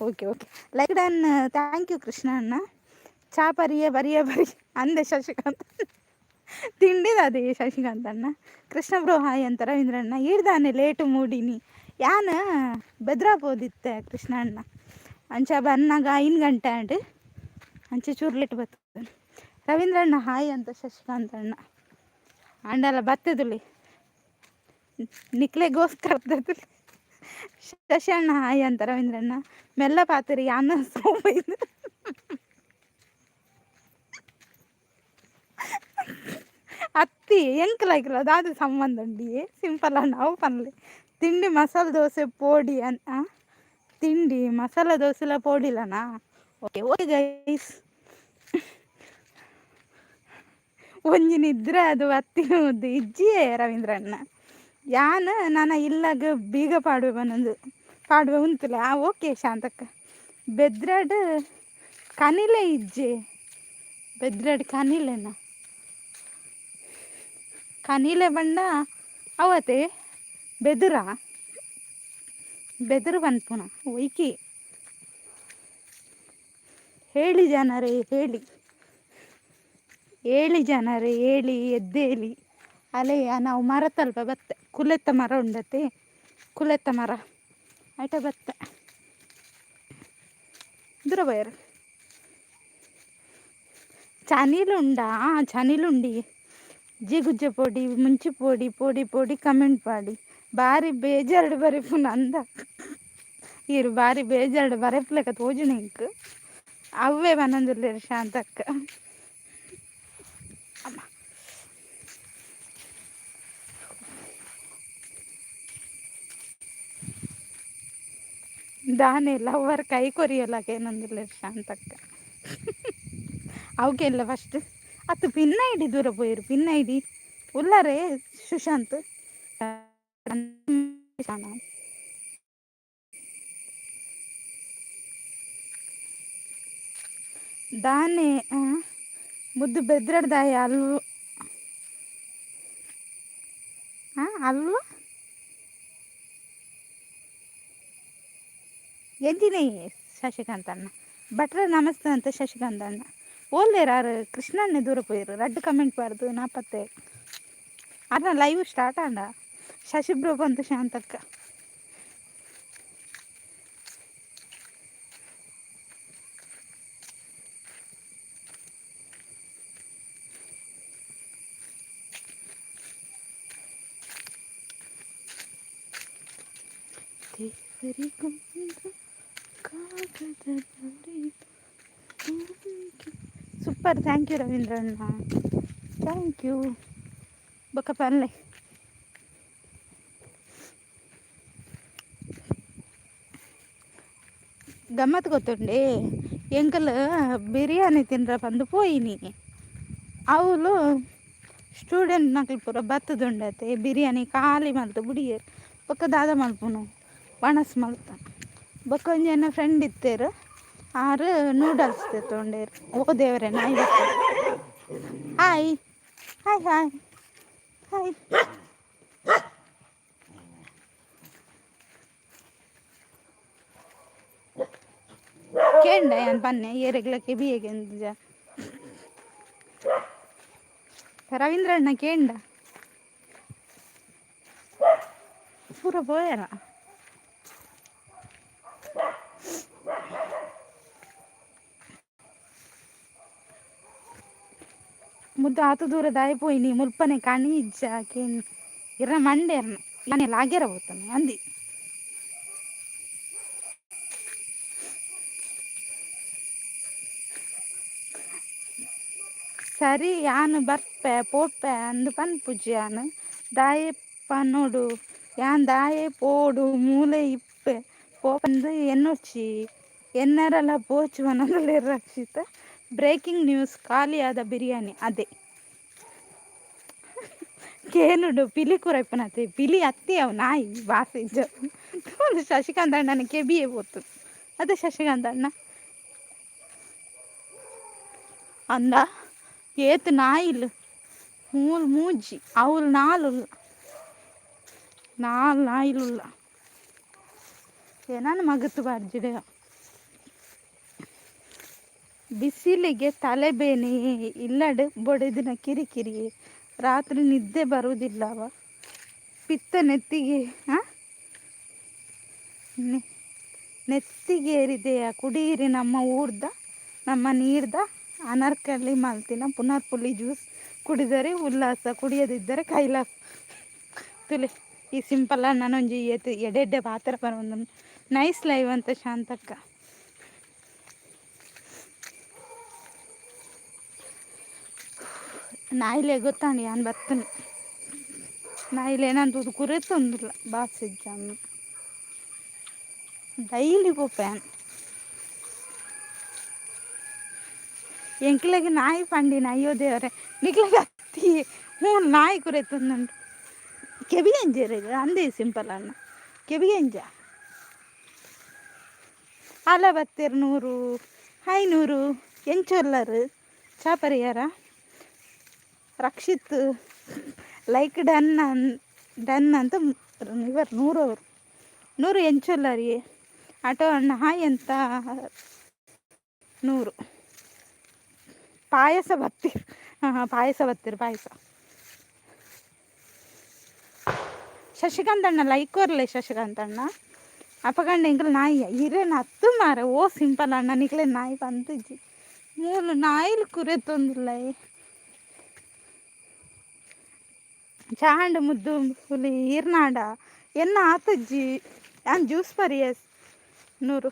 Okay okay, like done, thank you Krishna ಅಣ್ಣ. ಚಾ ಪರಿಯೇ ಬರಿಯೇ ಬರಿ ಅಂದೆ ಶಶಿಕಾಂತ್. ತಿಂಡಿದ ಅದೇ ಶಶಿಕಾಂತ್ ಅಣ್ಣ. ಕೃಷ್ಣ ಬ್ರೋ ಹಾಯ್ ಅಂತ ರವೀಂದ್ರಣ್ಣ. ಈಡ್ದಾನೆ ಲೇಟು ಮೂಡಿನಿ ಯಾನ್ ಬೆದ್ರಾ ಪೋದಿತ್ತೆ ಕೃಷ್ಣ ಅಣ್ಣ. ಅಂಚ ಬನ್ನಾಗ 5 ಗಂಟೆ ಆಂಡ್, ಅಂಚೆ ಚೂರು ಲೇಟ್ ಬರ್ತದೆ. ರವೀಂದ್ರಣ್ಣ ಹಾಯ್ ಅಂತ ಶಶಿಕಾಂತ್ ಅಣ್ಣ. ಅಂಡಲ ಬತ್ತದುಲಿ ನಿಕ್ಲೆಗೋಸ್ಕರ. ಶಶಿ ಅಣ್ಣ ಹಾಯ್ ಅಂತ ರವೀಂದ್ರಣ್ಣ. ಮೆಲ್ಲ ಪಾತ್ರಿ ಯಾನ ಸೋಮೈದು ಅತ್ತಿ ಎಂಕ್ಲಾಗಿಲ್ಲ ದಾದ ಸಂಬಂಧ ಉಂಡಿ ಸಿಂಪಲ್ ಅಣ್ಣ. ಅವು ಪನ್ಲೆ ತಿಂಡಿ ಮಸಾಲೆ ದೋಸೆ ಪೋಡಿ ಅನ್. ತಿಂಡಿ ಮಸಾಲೆ ದೋಸೆಲ ಪೋಡಿಲ್ಲನಾ? ಓಕೆ ಓಕೆ ಗೈಸ್, ಒಂಜಿ ನಿದ್ರೆ ಅದು ಅತ್ತಿನ ಮುದ್ದು ಇಜ್ಜಿಯೇ ರವೀಂದ್ರಣ್ಣ. ಯಾನ್ ನನ ಇಲ್ಲಗ ಬೀಗ ಪಾಡುವೆ ಬನ್ನೊಂದು ಪಾಡುವೆ ಉಂತುಲೆ. ಆ ಓಕೆ ಶಾಂತಕ್ಕ. ಬೆದ್ರಡ್ ಕನಿಲೆ ಇಜ್ಜೆ, ಬೆದ್ರಡ್ ಕನಿಲೆನ ಕನಿಲೆ ಬಣ್ಣ ಅವತೆ ಬೆದುರ ಬೆದರು ಪನ್ಪುನ ಒಯ್ಕಿ ಹೇಳಿ ಜನರೇ ಹೇಳಿ, ಹೇಳಿ ಜನರೇ ಹೇಳಿ ಎದ್ದೇಳಿ. ಅಲೆಯ ನಾವು ಮರ ತಲ್ಪ ಬತ್ತೆ, ಕುಲೆತ್ತ ಮರ ಉಂಡತೆ, ಕುಲೆತ್ತ ಮರ ಐಟ ಬತ್ತೆ ದೂರ ಬಯರ್. ಚನಿಲುಂಡಾ? ಚನಿಲುಂಡಿ ಜಿಗುಜ್ಜೆ ಪೊಡಿ ಮುಂಚಿ ಪೊಡಿ ಪೊಡಿ ಪೊಡಿ ಕಮೆಂಟ್ ಪಾಡಿ ಬಾರಿ ಬೇಜಾರ್ಡ್ ಬರೆಪುನ ಅಂದ. ಈರು ಬಾರಿ ಬೇಜಾರ್ಡ್ ಬರೆಪುಲೆಕ ತೋಜುನ ಎಂಕ್. ಅವ್ವೇ ಪನೊಂದುಲ್ಲೆರ್ ಶಾಂತಕ್ಕ. ಅಮ್ಮ ದಾನೆ ಲವ್ವರ್ ಕೈ ಕೊರಿಯಲ್ಲ ಕೇನೊಂದುಲ್ಲೆರ್ ಶಾಂತಕ್ಕ. ಅವಕ್ಕೆಲ್ಲ ಫಸ್ಟ್ ಅತ್ತು ಪಿನ್ ಐಡಿ ದೂರ ಪೋಯಿರು. ಪಿನ್ ಐಡಿ ಉಲ್ಲರೆ ಸುಶಾಂತ್. ದಾನೆ ಮುದ್ದು ಬೆದ್ರಡ್ದಾಯ ಅಲ್ವ? ಅಲ್ವ ಎಂಜಿನೇ ಶಶಿಕಾಂತ್ ಅಣ್ಣ. ಭಟ್ರ ನಮಸ್ತೆ ಅಂತ ಶಶಿಕಾಂತ್ ಅಣ್ಣ. ಓಲ್ಲೇರ್ ಕೃಷ್ಣಣ್ಣೆ ದೂರ ಪೋಯಿರು. ರಡ್ಡ್ ಕಮೆಂಟ್ ಪಾಡ್ದು ನಾಪತ್ತೆ. ಅರ್ನ ಲೈವ್ ಸ್ಟಾರ್ಟ್ ಆಂಡ. ಶಶಿ ಬ್ರೋ ಬಂತು ಶಾಂತಕ್ಕ. ದೇವರಿಗೊಂದು ಕಾಗದದಲ್ಲಿ. Super, thank you ರವೀಂದ್ರಣ್ಣ, thank you. ಬೊಕ್ಕ ಪನ್ಲೆ ಗಮ್ಮತ್ ಗೊತ್ತುಂಡೆ. ಎಂಕಲ್ ಬಿರಿಯಾನಿ ತಿನ್ರ ಪಂದು ಪೋಯಿನಿ. ಅವುಲು ಸ್ಟೂಡೆಂಟ್ ನಕಲು ಪೂರ ಬತ್ತದುಂಡತೆ, ಬಿರಿಯಾನಿ ಖಾಲಿ ಮಲ್ತು ಬುಡಿಯೆರ್. ಬೊಕ್ಕ ದಾದ ಮಲ್ಪುನು, ವಣಸ್ ಮಲ್ತ. ಬೊಕ್ಕ ಒಂಜಿ ಎನ್ನ ಫ್ರೆಂಡ್ ಇತ್ತೆರ್, ಆರು ನೂಡಲ್ಸ್ ದೆತ್ತೊಂಡೆರ್. ಓ ದೇವರೇ, ನಾಯಿ ಬರ್ತದೆ. Hi hi hi hi. ಕೇಂಡ ಯಾನ್ ಪನ್ನೆ ಏರೆಗ್ಲ ಕೆಬಿಯೆಗೆ ಜ ರವೀಂದ್ರಣ್ಣ ಕೇಂಡ ಪೂರ ಪೋಯರ. ಮುದ್ದು ಆತು ದೂರ ದಾಯಿ ಪೋಯಿನಿ ಮುಲ್ಪನೆ ಕಣಿ ಇಜ್ಜ ಕೇನ್ ಇರ ಮಂಡೇರ್ನ ಯಾನೆ ಲಾಗ್ಯರ ಪೋತಾನೆ ಅಂದಿ. ಸರಿ ಯಾನ್ ಬರ್ಪೆ ಪೋಪೆ ಅಂದ್ ಪನ್ಪುಜಿ ಯಾನ್ ದಾಯೆ ಪನೊಡು ಯಾನ್ ದಾಯೆ ಪೋಡು ಮೂಲೆ ಇಪ್ಪೆ ಪೋಪಂದ್ ಎನ್ನೊಡ್ಚಿ ಎನ್ನರಲ ಪೋಚು ಪನೊಂದುಲ್ಲೆರ್ ರಕ್ಷಿತ. ಬ್ರೇಕಿಂಗ್ ನ್ಯೂಸ್ ಖಾಲಿಯಾದ ಬಿರಿಯಾನಿ ಅದೇ ಕೇನುಡು ಪಿಲಿ ಕುರೈಪುನತೆ ಪಿಲಿ ಅತ್ತಿ ಅವು ನಾಯಿ ಬಾಸೆ ಇಜ್ಜ. ಶಶಿಕಾಂತ್ ಅಣ್ಣನ ಕೆಬಿಯೇ ಪೋತು ಅದೇ ಶಶಿಕಾಂತ್ ಅಣ್ಣ ಅಂದ ಏತ್ ನಾಯಿಲು ಮೂಲು ಮೂಜಿ ಅವ್ಲು ನಾಲ್ ನಾಲ್ ನಾಯಿಲುಲ್ಲ ಏನಾನ ಮಗತ್ತು ಬಾರ್ಜಿಡ. ಬಿಸಿಲಿಗೆ ತಲೆಬೇನೆ ಇಲ್ಲಡ್ ಬೊಡೆದಿನ ಕಿರಿಕಿರಿ ರಾತ್ರಿ ನಿದ್ದೆ ಬರುವುದಿಲ್ಲವ ಪಿತ್ತ ನೆತ್ತಿಗೆ ನೆತ್ತಿಗೇರಿದೆಯ ಕುಡಿಯಿರಿ ನಮ್ಮ ಊರ್ದ ನಮ್ಮ ನೀರ್ದ ಅನಾರ್ಕಲಿ ಮಲ್ತಿನ ಪುನರ್ಪುಳಿ ಜ್ಯೂಸ್ ಕುಡಿದರೆ ಉಲ್ಲಾಸ ಕುಡಿಯದಿದ್ದರೆ ಕೈಲಾಸ. ತುಲೆ ಈ ಸಿಂಪಲ್ ಅಣ್ಣನೊಂಜಿ ಏತ್ ಎಡೆಡ್ಡೆ ಪಾತ್ರ ಬರೊಂದು ನೈಸ್ ಲೈವ್ ಅಂತ ಶಾಂತಕ್ಕ. ನಾಯಿಲೆ ಗೊತ್ತಾಂಡು ಯಾನ್ ಬತ್ತನೆ ನಾಯಿಲೆ ಏನಂತ ಕುರೆತೊಂದುಲ್ಲ ಬಾಸೆಜ್ಜ ಡೈಲಿ ಪೋಪೆ ಯಾನ್. ಎಂಕ್ಲೆಗ್ ನಾಯಿ ಪಂಡಿನ ಅಯ್ಯೋ ದೇವರೇ ನಿಕ್ಲೆಗ್ ಅತ್ತಿ ಹ್ಞೂ ನಾಯಿ ಕುರೆತೊಂದುಂಡು ಕೆಬಿಯಂಜೆರ್ ಅಂದೇ ಸಿಂಪಲ್ ಅಣ್ಣ ಕೆಬಿಯಂಜ ಅಲ ಬತ್ತೆರ್ 100 500 ಎಂಚೊಲ್ಲರ್ ಚಾ ಪರಿಯಾರ. ರಕ್ಷಿತ್ ಲೈಕ್ ಡನ್ ಡನ್ ಅಂತ ಇವರು 100 ಅವರು 100 ಎಂಚೊಲ್ಲರಿ ಆಟೋ ಅಣ್ಣ ಹಾಯ್ ಅಂತ 100 ಪಾಯಸ ಬತ್ತೀರ್ ಹಾಂ ಹಾಂ ಪಾಯಸ ಬತ್ತೀರ್ ಪಾಯಸ. ಶಶಿಕಾಂತ್ ಅಣ್ಣ ಲೈಕ್ ಕೊರ್ಲೆ ಶಶಿಕಾಂತ್ ಅಣ್ಣ ಅಪಗಂಡ ಎಂಕಲ್ ನಾಯಿ ಇರೇನ ಅತ್ತು ಮಾರೆ ಓ ಸಿಂಪಲ್ ಅಣ್ಣ ನಿಕ್ಲೆ ನಾಯಿ ಪಂತಿಜ್ಜಿ ಮೂಲು ನಾಯಿಲು ಕುರೆತೊಂದುಲ್ಲ ಚಾಂಡ್ ಮುದ್ದು ಹುಲಿ ಈರ್ನಾಡ ಎನ್ನ ಆತಜ್ಜಿ ಯಾನ್ ಜ್ಯೂಸ್ ಪರಿಯಸ್ 100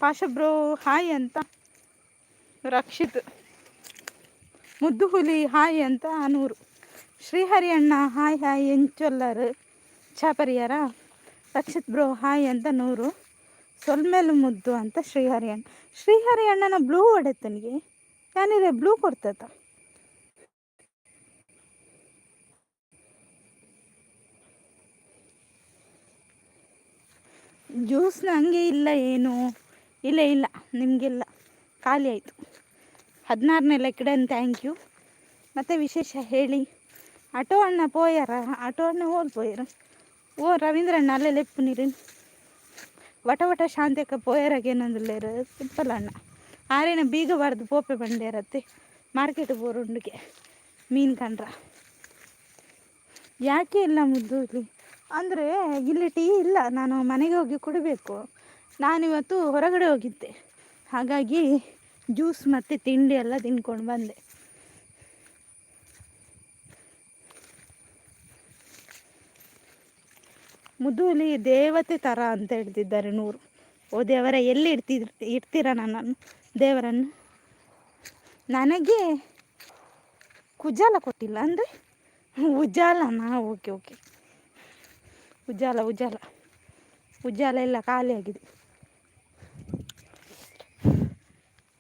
ಪಾಷ ಬ್ರೋ ಹಾಯ್ ಅಂತ ರಕ್ಷಿತ್ ಮುದ್ದು ಹುಲಿ ಹಾಯ್ ಅಂತ 100 ಶ್ರೀಹರಿ ಅಣ್ಣ ಹಾಯ್ ಹಾಯ್ ಎಂಚೊಲ್ಲರ್ ಚಾ ಪರಿಯಾರ. ರಕ್ಷಿತ್ ಬ್ರೋ ಹಾಯ್ ಅಂತ 100 ಸೊಲ್ಮೆಲು ಮುದ್ದು ಅಂತ ಶ್ರೀಹರಿ ಅಣ್ಣ. ಶ್ರೀಹರಿ ಅಣ್ಣನ ಬ್ಲೂ ಹೊಡೆತನಿಗೆ ಯಾನಿರೆ ಬ್ಲೂ ಕೊಡ್ತತ ಜ್ಯೂಸ್ ನನಗೆ ಇಲ್ಲ ಏನು ಇಲ್ಲ ಇಲ್ಲ ನಿಮಗೆಲ್ಲ ಖಾಲಿ ಆಯಿತು. 16ನೇ ಲೆಕ್ಕಡನ್ thank you. ಮತ್ತು ವಿಶೇಷ ಹೇಳಿ. ಆಟೋ ಅಣ್ಣ ಪೋಯಾರ ಆಟೋ ಅಣ್ಣ ಹೋಲ್ ಪೋಯರು ಓ ರವೀಂದ್ರ ಅಣ್ಣ ಅಲ್ಲೇ ಲೆಪ್ಪು ನೀರು ವಟ ವಟ ಶಾಂತಿಯಕ್ಕ ಪೋಯರಾಗೇನೊಂದುಲ್ಲೇರು ಸಿಂಪಲ್ ಅಣ್ಣ ಆರೇನ ಬೀಗ ಬಾರ್ದು ಪೋಪೆ ಬಂಡೇರತ್ತೆ ಮಾರ್ಕೆಟ್ ಬೋರುಂಡಿಗೆ ಮೀನು ಕಂಡ್ರ ಯಾಕೆ ಇಲ್ಲ ಮುದ್ದು ಇಲ್ಲಿ ಅಂದರೆ ಇಲ್ಲಿ ಟೀ ಇಲ್ಲ, ನಾನು ಮನೆಗೆ ಹೋಗಿ ಕುಡಿಬೇಕು. ನಾನಿವತ್ತು ಹೊರಗಡೆ ಹೋಗಿದ್ದೆ, ಹಾಗಾಗಿ ಜ್ಯೂಸ್ ಮತ್ತು ತಿಂಡಿ ಎಲ್ಲ ತಿನ್ಕೊಂಡು ಬಂದೆ. ಮುದುಲಿ ದೇವತೆ ಥರ ಅಂತ ಹೇಳ್ತಿದ್ದಾರೆ 100. ಓ ದೇವರ, ಎಲ್ಲಿ ಇಡ್ತೀರ ನನ್ನನ್ನು ದೇವರನ್ನು? ನನಗೆ ಕುಜಾಲ ಕೊಟ್ಟಿಲ್ಲ ಅಂದರೆ ಉಜಾಲನಾ? ಓಕೆ ಓಕೆ, ಉಜಾಲ ಉಜಾಲ ಉಜಾಲ ಎಲ್ಲ ಖಾಲಿಯಾಗಿದೆ.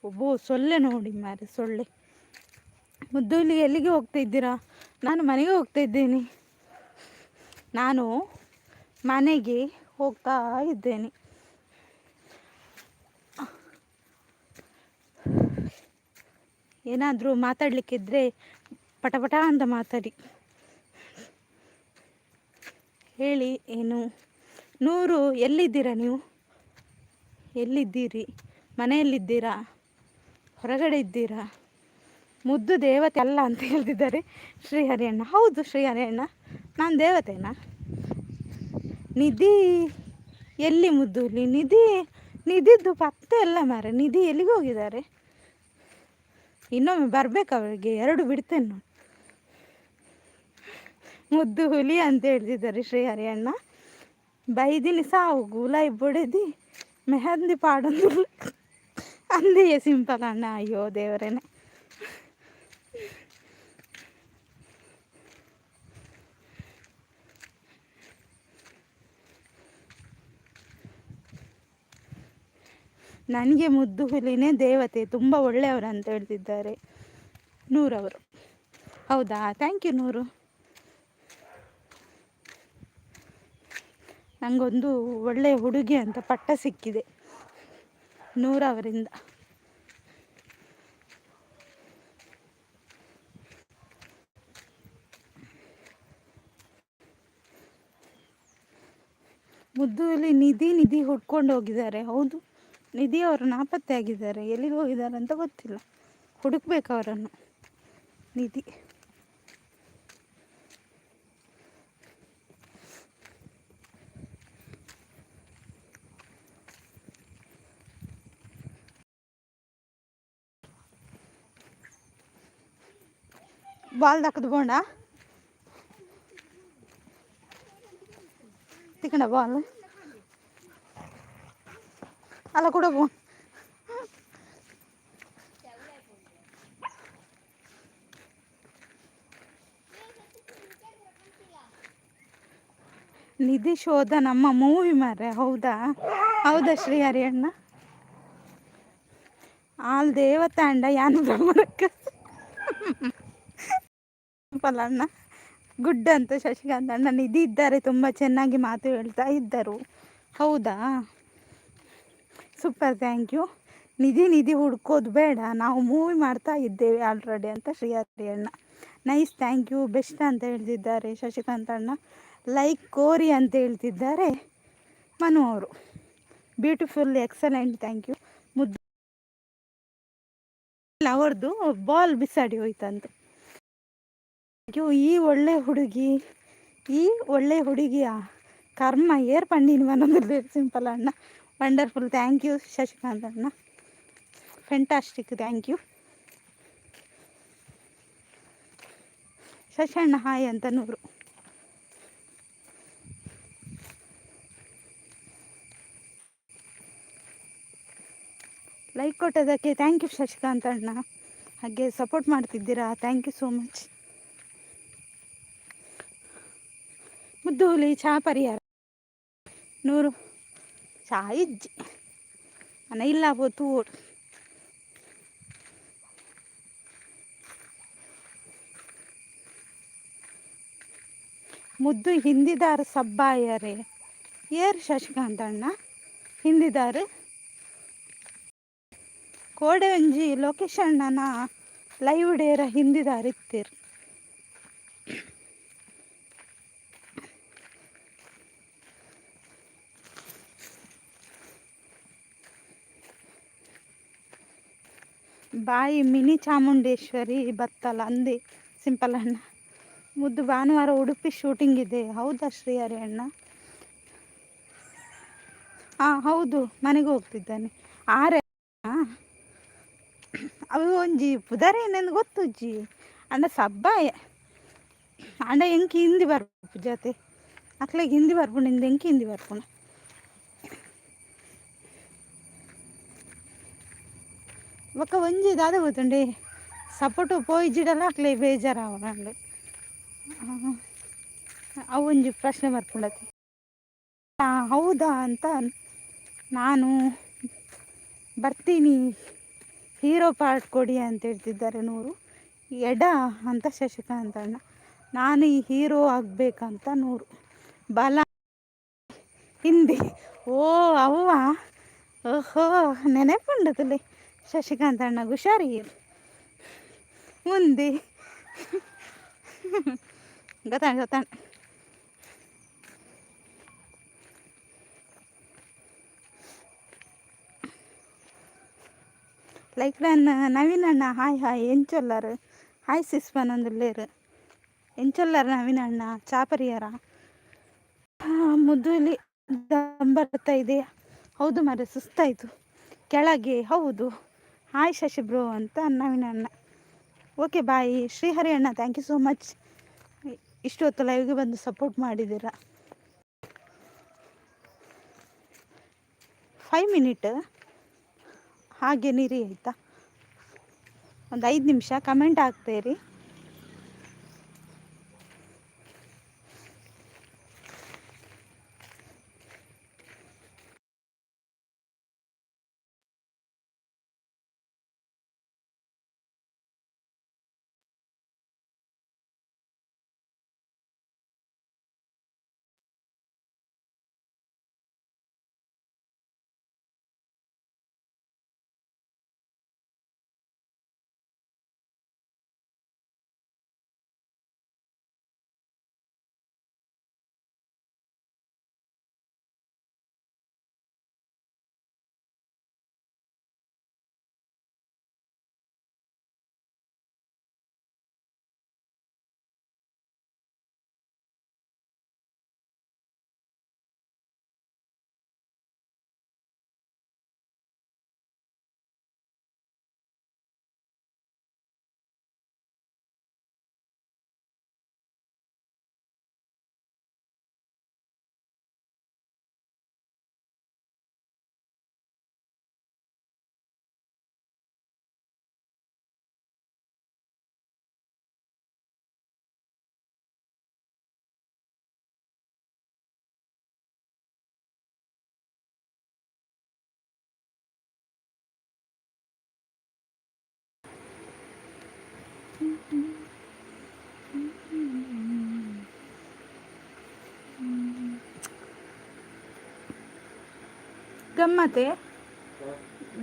ಒಬ್ಬ ಸೊಳ್ಳೆ ನೋಡಿ ಮಾರೆ, ಸೊಳ್ಳೆ. ಮುದ್ದುಲಿ ಎಲ್ಲಿಗೆ ಹೋಗ್ತಾ ಇದ್ದೀರಾ? ನಾನು ಮನೆಗೆ ಹೋಗ್ತಾ ಇದ್ದೇನೆ. ನಾನು ಮನೆಗೆ ಹೋಗ್ತಾ ಇದ್ದೇನೆ. ಏನಾದರೂ ಮಾತಾಡಲಿಕ್ಕಿದ್ರೆ ಪಟಪಟ ಅಂತ ಮಾತಾಡಿ ಹೇಳಿ. ಏನು 100 ಎಲ್ಲಿದ್ದೀರಾ ನೀವು? ಎಲ್ಲಿದ್ದೀರಿ? ಮನೆಯಲ್ಲಿದ್ದೀರಾ? ಹೊರಗಡೆ ಇದ್ದೀರಾ? ಮುದ್ದು ದೇವತೆ ಅಲ್ಲ ಅಂತ ಹೇಳ್ತಿದ್ದಾರೆ ಶ್ರೀಹರಿ ಅಣ್ಣ. ಹೌದು ಶ್ರೀಹರಿ ಅಣ್ಣ, ನಾನು ದೇವತೆನಾ? ನಿಧಿ ಎಲ್ಲಿ ಮುದ್ದು? ನಿಧಿ ನಿಧಿದ್ದು ಪತ್ತೆ ಅಲ್ಲ ಮಾರೆ. ನಿಧಿ ಎಲ್ಲಿಗೆ ಹೋಗಿದ್ದಾರೆ? ಇನ್ನೊಮ್ಮೆ ಬರಬೇಕು ಅವರಿಗೆ, ಎರಡು ಬಿಡ್ತೇನೆ ನಾನು. ಮುದ್ದು ಹುಲಿ ಅಂತ ಹೇಳ್ತಿದ್ದಾರೆ ಶ್ರೀಹರಿ ಅಣ್ಣ. ಬೈದಿನಿ ಸಾವು ಗುಲಾಯಿ ಬೊಡೆದಿ ಮೆಹಂದಿ ಪಾಡೊಂದು ಅಂದೆಯೇ ಸಿಂಪಲ್ ಅಣ್ಣ. ಅಯ್ಯೋ ದೇವರೇನೆ. ನನಗೆ ಮುದ್ದು ಹುಲಿನೇ ದೇವತೆ, ತುಂಬ ಒಳ್ಳೆಯವರು ಅಂತ ಹೇಳ್ತಿದ್ದಾರೆ ನೂರವರು. ಹೌದಾ? Thank you ನೂರು. ನನಗೊಂದು ಒಳ್ಳೆಯ ಹುಡುಗಿ ಅಂತ ಪಟ್ಟ ಸಿಕ್ಕಿದೆ ನೂರವರಿಂದ. ಮುದ್ದು ಹುಲಿ ನಿಧಿ ನಿಧಿ ಹುಡ್ಕೊಂಡು ಹೋಗಿದ್ದಾರೆ. ಹೌದು, ನಿಧಿ ಅವರು ನಾಪತ್ತೆ ಆಗಿದ್ದಾರೆ. ಎಲ್ಲಿಗೆ ಹೋಗಿದ್ದಾರೆ ಅಂತ ಗೊತ್ತಿಲ್ಲ, ಹುಡುಕ್ಬೇಕು ಅವರನ್ನು. ನಿಧಿ ಬಾಲ್ ದಕ್ಕದು ಬೋಂಡ ತಿಕ್ಕಂಡ ಬಾಲ್ ಅಲ್ಲ ಕೂಡ ಬೋ. ನಿಧಿ ಶೋಧ ನಮ್ಮ ಮೂವಿ ಮಾರ್ರೆ. ಹೌದಾ? ಹೌದಾ ಶ್ರೀಹರಿ ಅಣ್ಣ? ಆಲ್ ದೇವತಾಂಡ ಯಾನು ಬ್ರಹ್ಮರಕ್ಕ ಅಣ್ಣ ಗುಡ್ ಅಂತ ಶಶಿಕಾಂತ್ ಅಣ್ಣ. ನಿಧಿ ಇದ್ದಾರೆ, ತುಂಬ ಚೆನ್ನಾಗಿ ಮಾತು ಹೇಳ್ತಾ ಇದ್ದರು. ಹೌದಾ? Super, thank you. ನಿಧಿ ನಿಧಿ ಹುಡ್ಕೋದು ಬೇಡ, ನಾವು ಮೂವಿ ಮಾಡ್ತಾ ಇದ್ದೇವೆ ಆಲ್ರೆಡಿ ಅಂತ ಶ್ರೀಹರಿ ಅಣ್ಣ. Nice, thank you. Best ಅಂತ ಹೇಳ್ತಿದ್ದಾರೆ ಶಶಿಕಾಂತ್ ಅಣ್ಣ. ಲೈಕ್ ಕೋರಿ ಅಂತ ಹೇಳ್ತಿದ್ದಾರೆ ಮನು ಅವರು. Beautiful, excellent, thank you. ಮುದ್ದು ಅವರದು ಬಾಲ್ ಬಿಸಾಡಿ ಹೋಯ್ತಂತೆ. ಈ ಒಳ್ಳೆ ಹುಡುಗಿ, ಈ ಒಳ್ಳೆ ಹುಡುಗಿಯ ಕರ್ಮ ಏರ್ ಪಂಡಿನ ಮನೊಂದು ಸಿಂಪಲ್ ಅಣ್ಣ. ವಂಡರ್ಫುಲ್, thank you Shashikant ಅಣ್ಣ. ಫೆಂಟಾಸ್ಟಿಕ್, thank you ಶಶಣ್ಣ. ಹಾಯ್ ಅಂತ ನೂರು. ಲೈಕ್ ಕೊಟ್ಟೋದಕ್ಕೆ thank you Shashikant ಅಣ್ಣ. ಹಾಗೆ ಸಪೋರ್ಟ್ ಮಾಡ್ತಿದ್ದೀರಾ, thank you so much. ಮುದ್ದು ಹುಲಿ ಚಹಾ ಪರಿಹಾರ ನೂರು ಚಾ ಇಜ್ಜಿ ಅನ್ನ ಇಲ್ಲ ಪೋತು. ಮುದ್ದು ಹಿಂದಿದಾರ ಸಬ್ಬಾಯರೇ ಏರ್ ಶಶಿಕಾಂತ್ ಅಣ್ಣ ಹಿಂದಿದಾರು. ಕೋಡೆ ಒಂಜಿ ಲೋಕೇಶ್ ಅಣ್ಣನ ಲೈವ್ ಡೇರ ಹಿಂದಿದಾರ್ ಇತ್ತೀರ್. ಬಾಯಿ ಮಿನಿ ಚಾಮುಂಡೇಶ್ವರಿ ಬತ್ತಲ ಅಂದೆ ಸಿಂಪಲ್ ಅಣ್ಣ. ಮುದ್ದು ಭಾನುವಾರ ಉಡುಪಿ ಶೂಟಿಂಗ್ ಇದೆ. ಹೌದಾ ಶ್ರೀಹರಿ ಅಣ್ಣ? ಹಾಂ ಹೌದು, ಮನೆಗೆ ಹೋಗ್ತಿದ್ದಾನೆ. ಆರೆ ಅವು ಒಂಜಿ ಪುದರ್ ಏನೆಂದು ಗೊತ್ತುಜ್ಜಿ ಅಣ್ಣ. ಸಬ್ಬಾಯ ಅಣ್ಣ ಎಂಕ್ ಹಿಂದಿ ಬರ್ಪು ಜೊತೆ ಅಕ್ಲೆಗ್ ಹಿಂದಿ ಬರ್ಪುಂಡು ಎಂಕ್ ಹಿಂದಿ ಬರ್ಪುಂಡು. ಬೊಕ್ಕ ಒಂಜಿ ದಾದ ಗೊತ್ತುಂಡೆ, ಸಪೋಟು ಪೋಯಿಜಿಡಲ ಅಕ್ಲೆ ಬೇಜಾರಾವಂಡು, ಅವು ಒಂಜಿ ಪ್ರಶ್ನೆ ಬರ್ಪುಂಡತೆ. ಹೌದಾ ಅಂತ ನಾನು ಬರ್ತೀನಿ, ಹೀರೋ ಪಾರ್ಟ್ ಕೊಡಿ ಅಂತ ಹೇಳ್ತಿದ್ದಾರೆ ನೂರು. ಎಡ ಅಂತ ಶಶಿಕಾಂತ್ ಅಣ್ಣ. ನಾನು ಈ ಹೀರೋ ಆಗಬೇಕಂತ ನೂರು. ಬಲ ಹಿಂದಿ ಓ ಅವ್ವ ಓಹೋ ನೆನಪುಂಡದಲ್ಲಿ ಶಶಿಕಾಂತ್ ಅಣ್ಣ ಹುಷಾರಿ ಮುಂದೆ ಗೊತ್ತಾಣ ಗೊತ್ತಾಣ. ಲೈಕ್ ಡನ್ ನವೀನ್ ಅಣ್ಣ. ಹಾಯ್ ಹಾಯ್, ಎಂಚೊಲ್ಲಾರು? ಹಾಯ್ ಸಿಸ್ ಪನೊಂದುಲ್ಲೇರು. ಎಂಚೊಲ್ಲಾರು ನವೀನ್ ಅಣ್ಣ? ಚಾಪರಿಯರ ಮುದ್ದುಲಿ ದಮ್ ಬರ್ತಾ ಇದೆ. ಹೌದು ಮಾರ್ರೆ, ಸುಸ್ತಾಯಿತು ಕೆಳಗೆ. ಹೌದು, ಹಾಯ್ ಶಶಿ ಬ್ರೋ ಅಂತ ನವೀನ್ ಅಣ್ಣ. ಓಕೆ, ಬಾಯ್ ಶ್ರೀಹರಿ ಅಣ್ಣ. Thank you so much, ಇಷ್ಟು ಹೊತ್ತು ಲೈವ್ಗೆ ಬಂದು ಸಪೋರ್ಟ್ ಮಾಡಿದ್ದೀರಾ. 5 ಮಿನಿಟ್ ಹಾಗೆ ನಿರಿ, ಆಯಿತಾ? ಒಂದು 5 ನಿಮಿಷ ಕಮೆಂಟ್ ಹಾಕ್ತೀರಿ. ಗಮ್ಮತ್ತೆ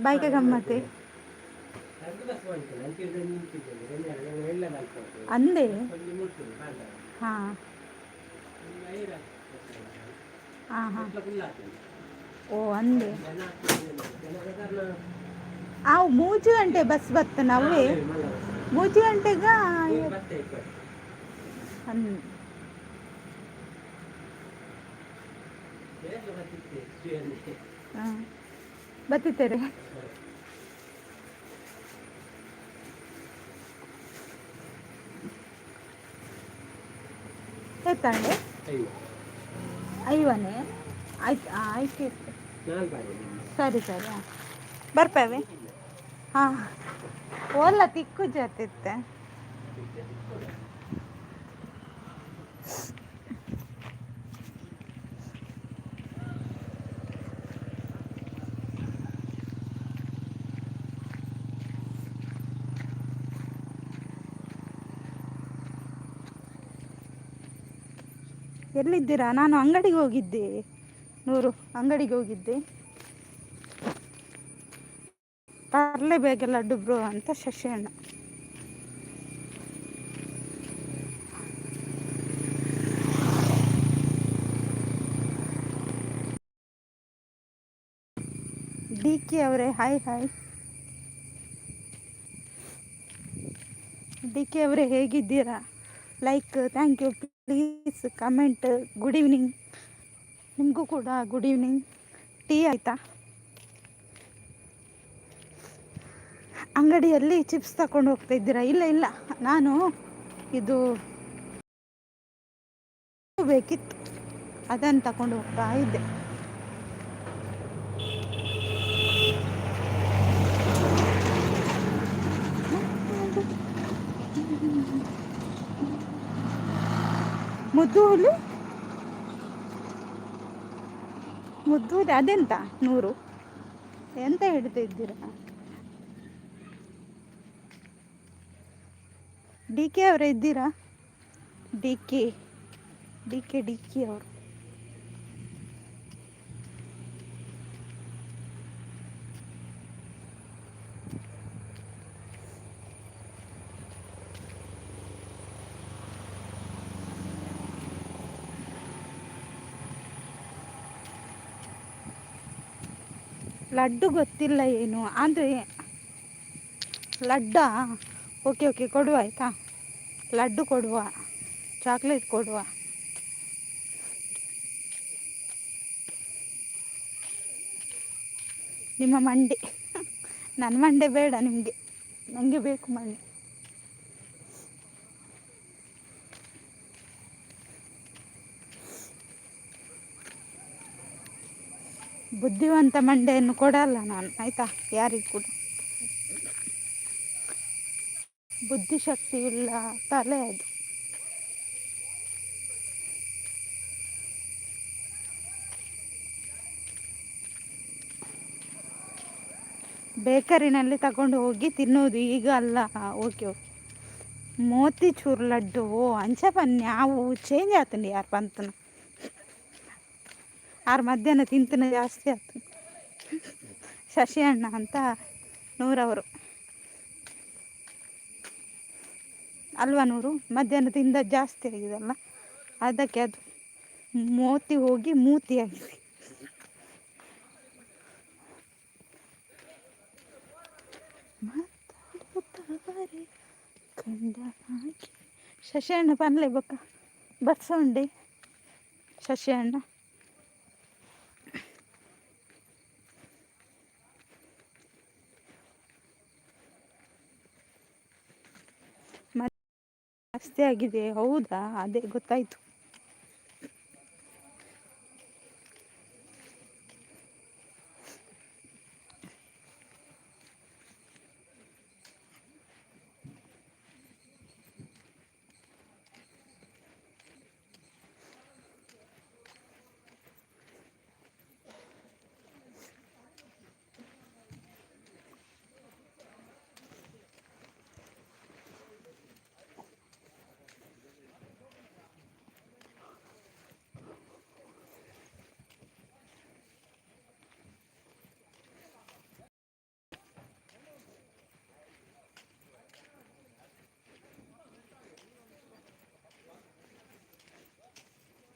ಬೈಕ ಗಮ್ಮತ್ತೆ ಅಂದೆ. ಹಾಂ ಹಾಂ ಹಾಂ, ಓ ಅಂದೆ. ಆ 3 ಗಂಟೆ ಬಸ್ ಬತ್ತ ನಾವೇ 3 ಗಂಟೆಗ ಅನ್. ಹಾಂ, ಬತ್ತಿತ್ತೇರೆ. ಎತ್ತಂಡೆ? ಐವನೇ ಆಯ್ತು ಆಯ್ತು. ಸರಿ ಸರಿ, ಹಾಂ, ಬರ್ಪೇವೆ. ಹಾಂ, ಓಲ್ಲ ತಿಕ್ಕು ಜೊತಿತ್ತೆ. ಎಲ್ಲಿದ್ದೀರಾ? ನಾನು ಅಂಗಡಿಗೆ ಹೋಗಿದ್ದೆ ನೂರು, ಅಂಗಡಿಗೆ ಹೋಗಿದ್ದೆ. ತರಲೇಬೇಕು ಲಡ್ಡು ಬ್ರೋ ಅಂತ ಶಶಿ ಅಣ್ಣ. ಡಿ ಕೆ ಅವರೇ, ಹಾಯ್ ಹಾಯ್. ಡಿ ಕೆ ಅವರೇ, ಹೇಗಿದ್ದೀರಾ? Like, thank you, please comment. Good evening. ನಿಮಗೂ ಕೂಡ ಗುಡ್ ಈವ್ನಿಂಗ್. ಟೀ ಆಯಿತಾ? ಅಂಗಡಿಯಲ್ಲಿ ಚಿಪ್ಸ್ ತಗೊಂಡು ಹೋಗ್ತಾ ಇದ್ದೀರಾ? ಇಲ್ಲ ಇಲ್ಲ, ನಾನು ಇದು ಬೇಕಿತ್ತು, ಅದನ್ನು ತಗೊಂಡು ಹೋಗ್ತಾ ಇದ್ದೆ. ಮುದ್ದು ಹುಲಿ, ಮುದ್ದು ಹುಲಿ ಅದೆಂತ ನೂರು? ಎಂತ ಹೇಳ್ತಾ ಇದ್ದೀರಾ? ಡಿ ಕೆ ಅವರೇ ಇದ್ದೀರಾ? D K, D K, D K ಅವರು. ಲಡ್ಡು ಗೊತ್ತಿಲ್ಲ ಏನು ಅಂದರೆ. ಲಡ್ಡಾ? ಓಕೆ ಓಕೆ, ಕೊಡುವ, ಆಯಿತಾ? ಲಡ್ಡು ಕೊಡುವ, ಚಾಕ್ಲೇಟ್ ಕೊಡುವ. ನಿಮ್ಮ ಮಂಡಿ, ನನ್ನ ಮಂಡೆ ಬೇಡ ನಿಮಗೆ, ನನಗೆ ಬೇಕು ಮಂಡೆ. ಬುದ್ಧಿವಂತ ಮಂಡೆಯನ್ನು ಕೊಡಲ್ಲ ನಾನು, ಆಯಿತಾ? ಯಾರಿಗೂ ಕೂಡ ಬುದ್ಧಿಶಕ್ತಿ ಇಲ್ಲ ತಲೆ ಅದು. ಬೇಕರಿನಲ್ಲಿ ತಗೊಂಡು ಹೋಗಿ ತಿನ್ನೋದು ಈಗ ಅಲ್ಲ. Okay okay. Motichoor laddu. ಓ ಅಂಚ ಪನ್ನೆ ಅವು ಚೇಂಜ್ ಆತಂడి ಯಾರು ಪಂತನ ಆರು ಮಧ್ಯಾಹ್ನ ತಿಂತನ ಜಾಸ್ತಿ ಆತು. ಶಶಿ ಅಣ್ಣ ಅಂತ ನೂರವರು ಅಲ್ವಾ? ನೂರು ಮಧ್ಯಾಹ್ನ ತಿಂದ ಜಾಸ್ತಿ ಆಗಿದೆಲ್ಲ, ಅದಕ್ಕೆ ಅದು ಮೋತಿ ಹೋಗಿ ಮೂತಿ ಆಗಿದೆ. ಮಾತಾಡುತ್ತಾರೆ ಕಂಡ ಹಾಗೆ. ಶಶಿ ಅಣ್ಣ ಪನ್ಲೆ ಬೊಕ್ಕ ಬರ್ಸ ಉಂಡೆ ಶಶಿ ಅಣ್ಣ. ಜಾಸ್ತಿ ಆಗಿದೆ ಹೌದಾ? ಅದೇ ಗೊತ್ತಾಯಿತು.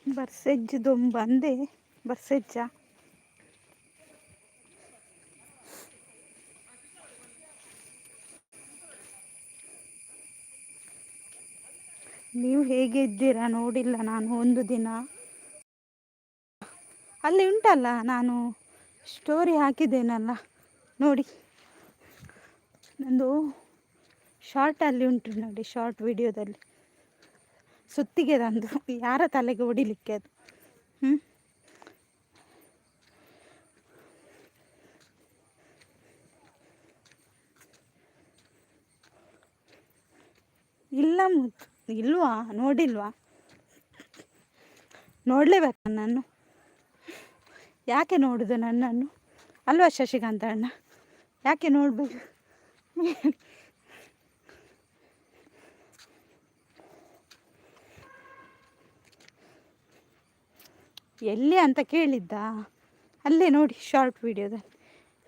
ಬರ್ಸೆಜ್ಜು ದೊಂಬಂದೆ ಬರ್ಸೆಜ್ಜ. ನೀವು ಹೇಗೆ ಇದ್ದೀರಾ? ನೋಡಿಲ್ಲ ನಾನು ಒಂದು ದಿನ. ಅಲ್ಲಿ ಉಂಟಲ್ಲ, ನಾನು ಸ್ಟೋರಿ ಹಾಕಿದ್ದೇನಲ್ಲ ನೋಡಿ. ನಂದು ಶಾರ್ಟಲ್ಲಿ ಉಂಟು ನೋಡಿ, ಶಾರ್ಟ್ ವಿಡಿಯೋದಲ್ಲಿ. ಸುತ್ತಿಗೆ ತಂದು ಯಾರ ತಲೆಗೆ ಹೊಡಿಲಿಕ್ಕೆ ಅದು? ಹ್ಞೂ, ಇಲ್ಲ ಮುತ್ತು, ಇಲ್ವಾ? ನೋಡಿಲ್ವಾ? ನೋಡಲೇಬೇಕು ನಾನು. ಯಾಕೆ ನೋಡುದು ನನ್ನನ್ನು ಅಲ್ವಾ ಶಶಿಕಾಂತ ಅಣ್ಣ? ಯಾಕೆ ನೋಡಬೇಕು? ಎಲ್ಲಿ ಅಂತ ಕೇಳಿದ್ದ? ಅಲ್ಲೇ ನೋಡಿ ಶಾರ್ಟ್ ವಿಡಿಯೋದಲ್ಲಿ.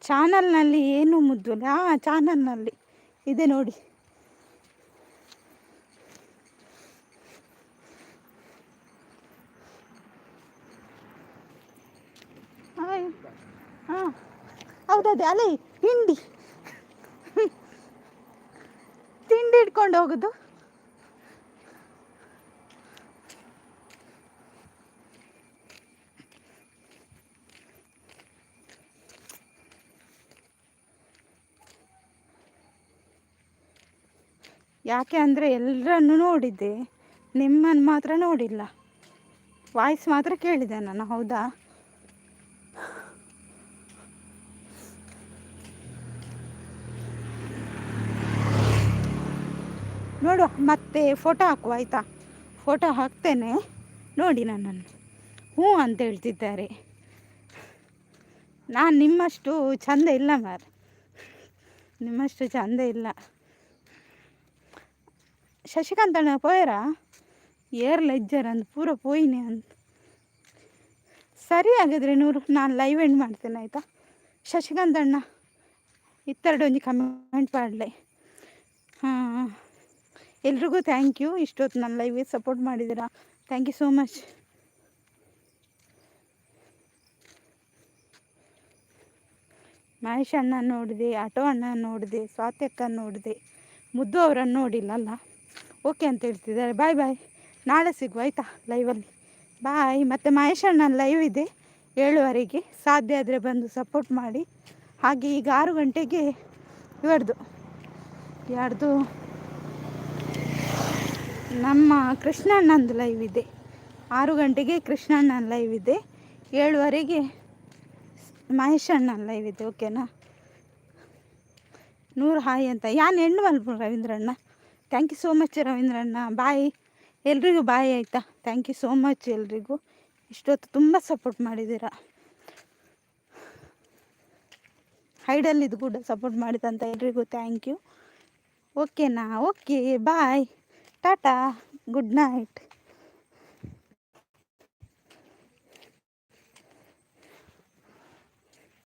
ಚಾನಲ್ನಲ್ಲಿ ಏನು ಮುದ್ದು? ಹಾಂ, ಚಾನಲ್ನಲ್ಲಿ ಇದೆ ನೋಡಿ. ಹಾಯ್. ಹಾಂ, ಹೌದದೇ. ಅಲ್ಲೇ ತಿಂಡಿ ತಿಂಡಿ ಇಟ್ಕೊಂಡು ಹೋಗೋದು. ಯಾಕೆ ಅಂದರೆ ಎಲ್ಲರನ್ನು ನೋಡಿದ್ದೆ, ನಿಮ್ಮನ್ನು ಮಾತ್ರ ನೋಡಿಲ್ಲ. ವಾಯ್ಸ್ ಮಾತ್ರ ಕೇಳಿದೆ ನಾನು. ಹೌದಾ? ನೋಡುವ, ಮತ್ತೆ ಫೋಟೋ ಹಾಕುವ, ಆಯಿತಾ? ಫೋಟೋ ಹಾಕ್ತೇನೆ ನೋಡಿ ನನ್ನನ್ನು. ಹ್ಞೂ ಅಂತ ಹೇಳ್ತಿದ್ದಾರೆ. ನಾನು ನಿಮ್ಮಷ್ಟು ಚಂದ ಇಲ್ಲ ಮಾರ್, ನಿಮ್ಮಷ್ಟು ಚಂದ ಇಲ್ಲ. ಶಶಿಕಾಂತ್ ಅಣ್ಣ ಪೋಯರಾ? ಏರ್ ಲೆಜ್ಜರ್ ಅಂದ್ ಪೂರ ಪೋಯಿನಿ ಅಂತ. ಸರಿ ಹಾಗಾದರೆ ನೂರು, ನಾನು ಲೈವ್ ಎಂಡ್ ಮಾಡ್ತೇನೆ, ಆಯಿತಾ? ಶಶಿಕಾಂತ್ ಅಣ್ಣ ಇತ್ತೆರಡು ಒಂಜಿ ಕಮೆಂಟ್ ಮಾಡಲೆ. ಹಾಂ, ಎಲ್ರಿಗೂ thank you. ಇಷ್ಟೊತ್ತು ನನ್ನ ಲೈವ್ಗೆ ಸಪೋರ್ಟ್ ಮಾಡಿದ್ದೀರಾ, thank you so much. Mahesh ಅಣ್ಣ ನೋಡಿದೆ, ಆಟೋ ಅಣ್ಣ ನೋಡಿದೆ, ಸ್ವಾತಿ ಅಕ್ಕ ನೋಡಿದೆ, ಮುದ್ದು ಅವರನ್ನು ನೋಡಿಲ್ಲ ಅಲ್ಲ? ಓಕೆ ಅಂತ ಹೇಳ್ತಿದ್ದಾರೆ. ಬಾಯ್ ಬಾಯ್, ನಾಳೆ ಸಿಗುವ ಆಯಿತಾ ಲೈವಲ್ಲಿ. ಬಾಯ್. ಮತ್ತು ಮಹೇಶ್ ಅಣ್ಣನ ಲೈವ್ ಇದೆ 7:30ಗೆ, ಸಾಧ್ಯ ಆದರೆ ಬಂದು ಸಪೋರ್ಟ್ ಮಾಡಿ. ಹಾಗೆ ಈಗ 6 ಗಂಟೆಗೆ ಇವರ್ದು ಯಾರ್ದು, ನಮ್ಮ ಕೃಷ್ಣಣ್ಣಂದು ಲೈವ್ ಇದೆ. 6 ಗಂಟೆಗೆ ಕೃಷ್ಣಣ್ಣನ ಲೈವ್ ಇದೆ. 7:30ಗೆ ಮಹೇಶ್ ಅಣ್ಣನ ಲೈವ್ ಇದೆ, ಓಕೆನಾ? 100 ಹಾಯ್ ಅಂತ ಯಾನ್ ಹೆಣ್ಣು ಮಲ್ಪು ರವೀಂದ್ರಣ್ಣ. Thank you so much ರವೀಂದ್ರಣ್ಣ. ಬಾಯ್ ಎಲ್ರಿಗೂ, ಬಾಯ್, ಆಯಿತಾ? Thank you so much ಎಲ್ರಿಗೂ. ಇಷ್ಟೊತ್ತು ತುಂಬ ಸಪೋರ್ಟ್ ಮಾಡಿದ್ದೀರಾ. ಹೈಡಲ್ಲಿದ್ದು ಕೂಡ ಸಪೋರ್ಟ್ ಮಾಡಿದಂಥ ಎಲ್ರಿಗೂ thank you, ಓಕೆನಾ? Okay, bye, tata, good night.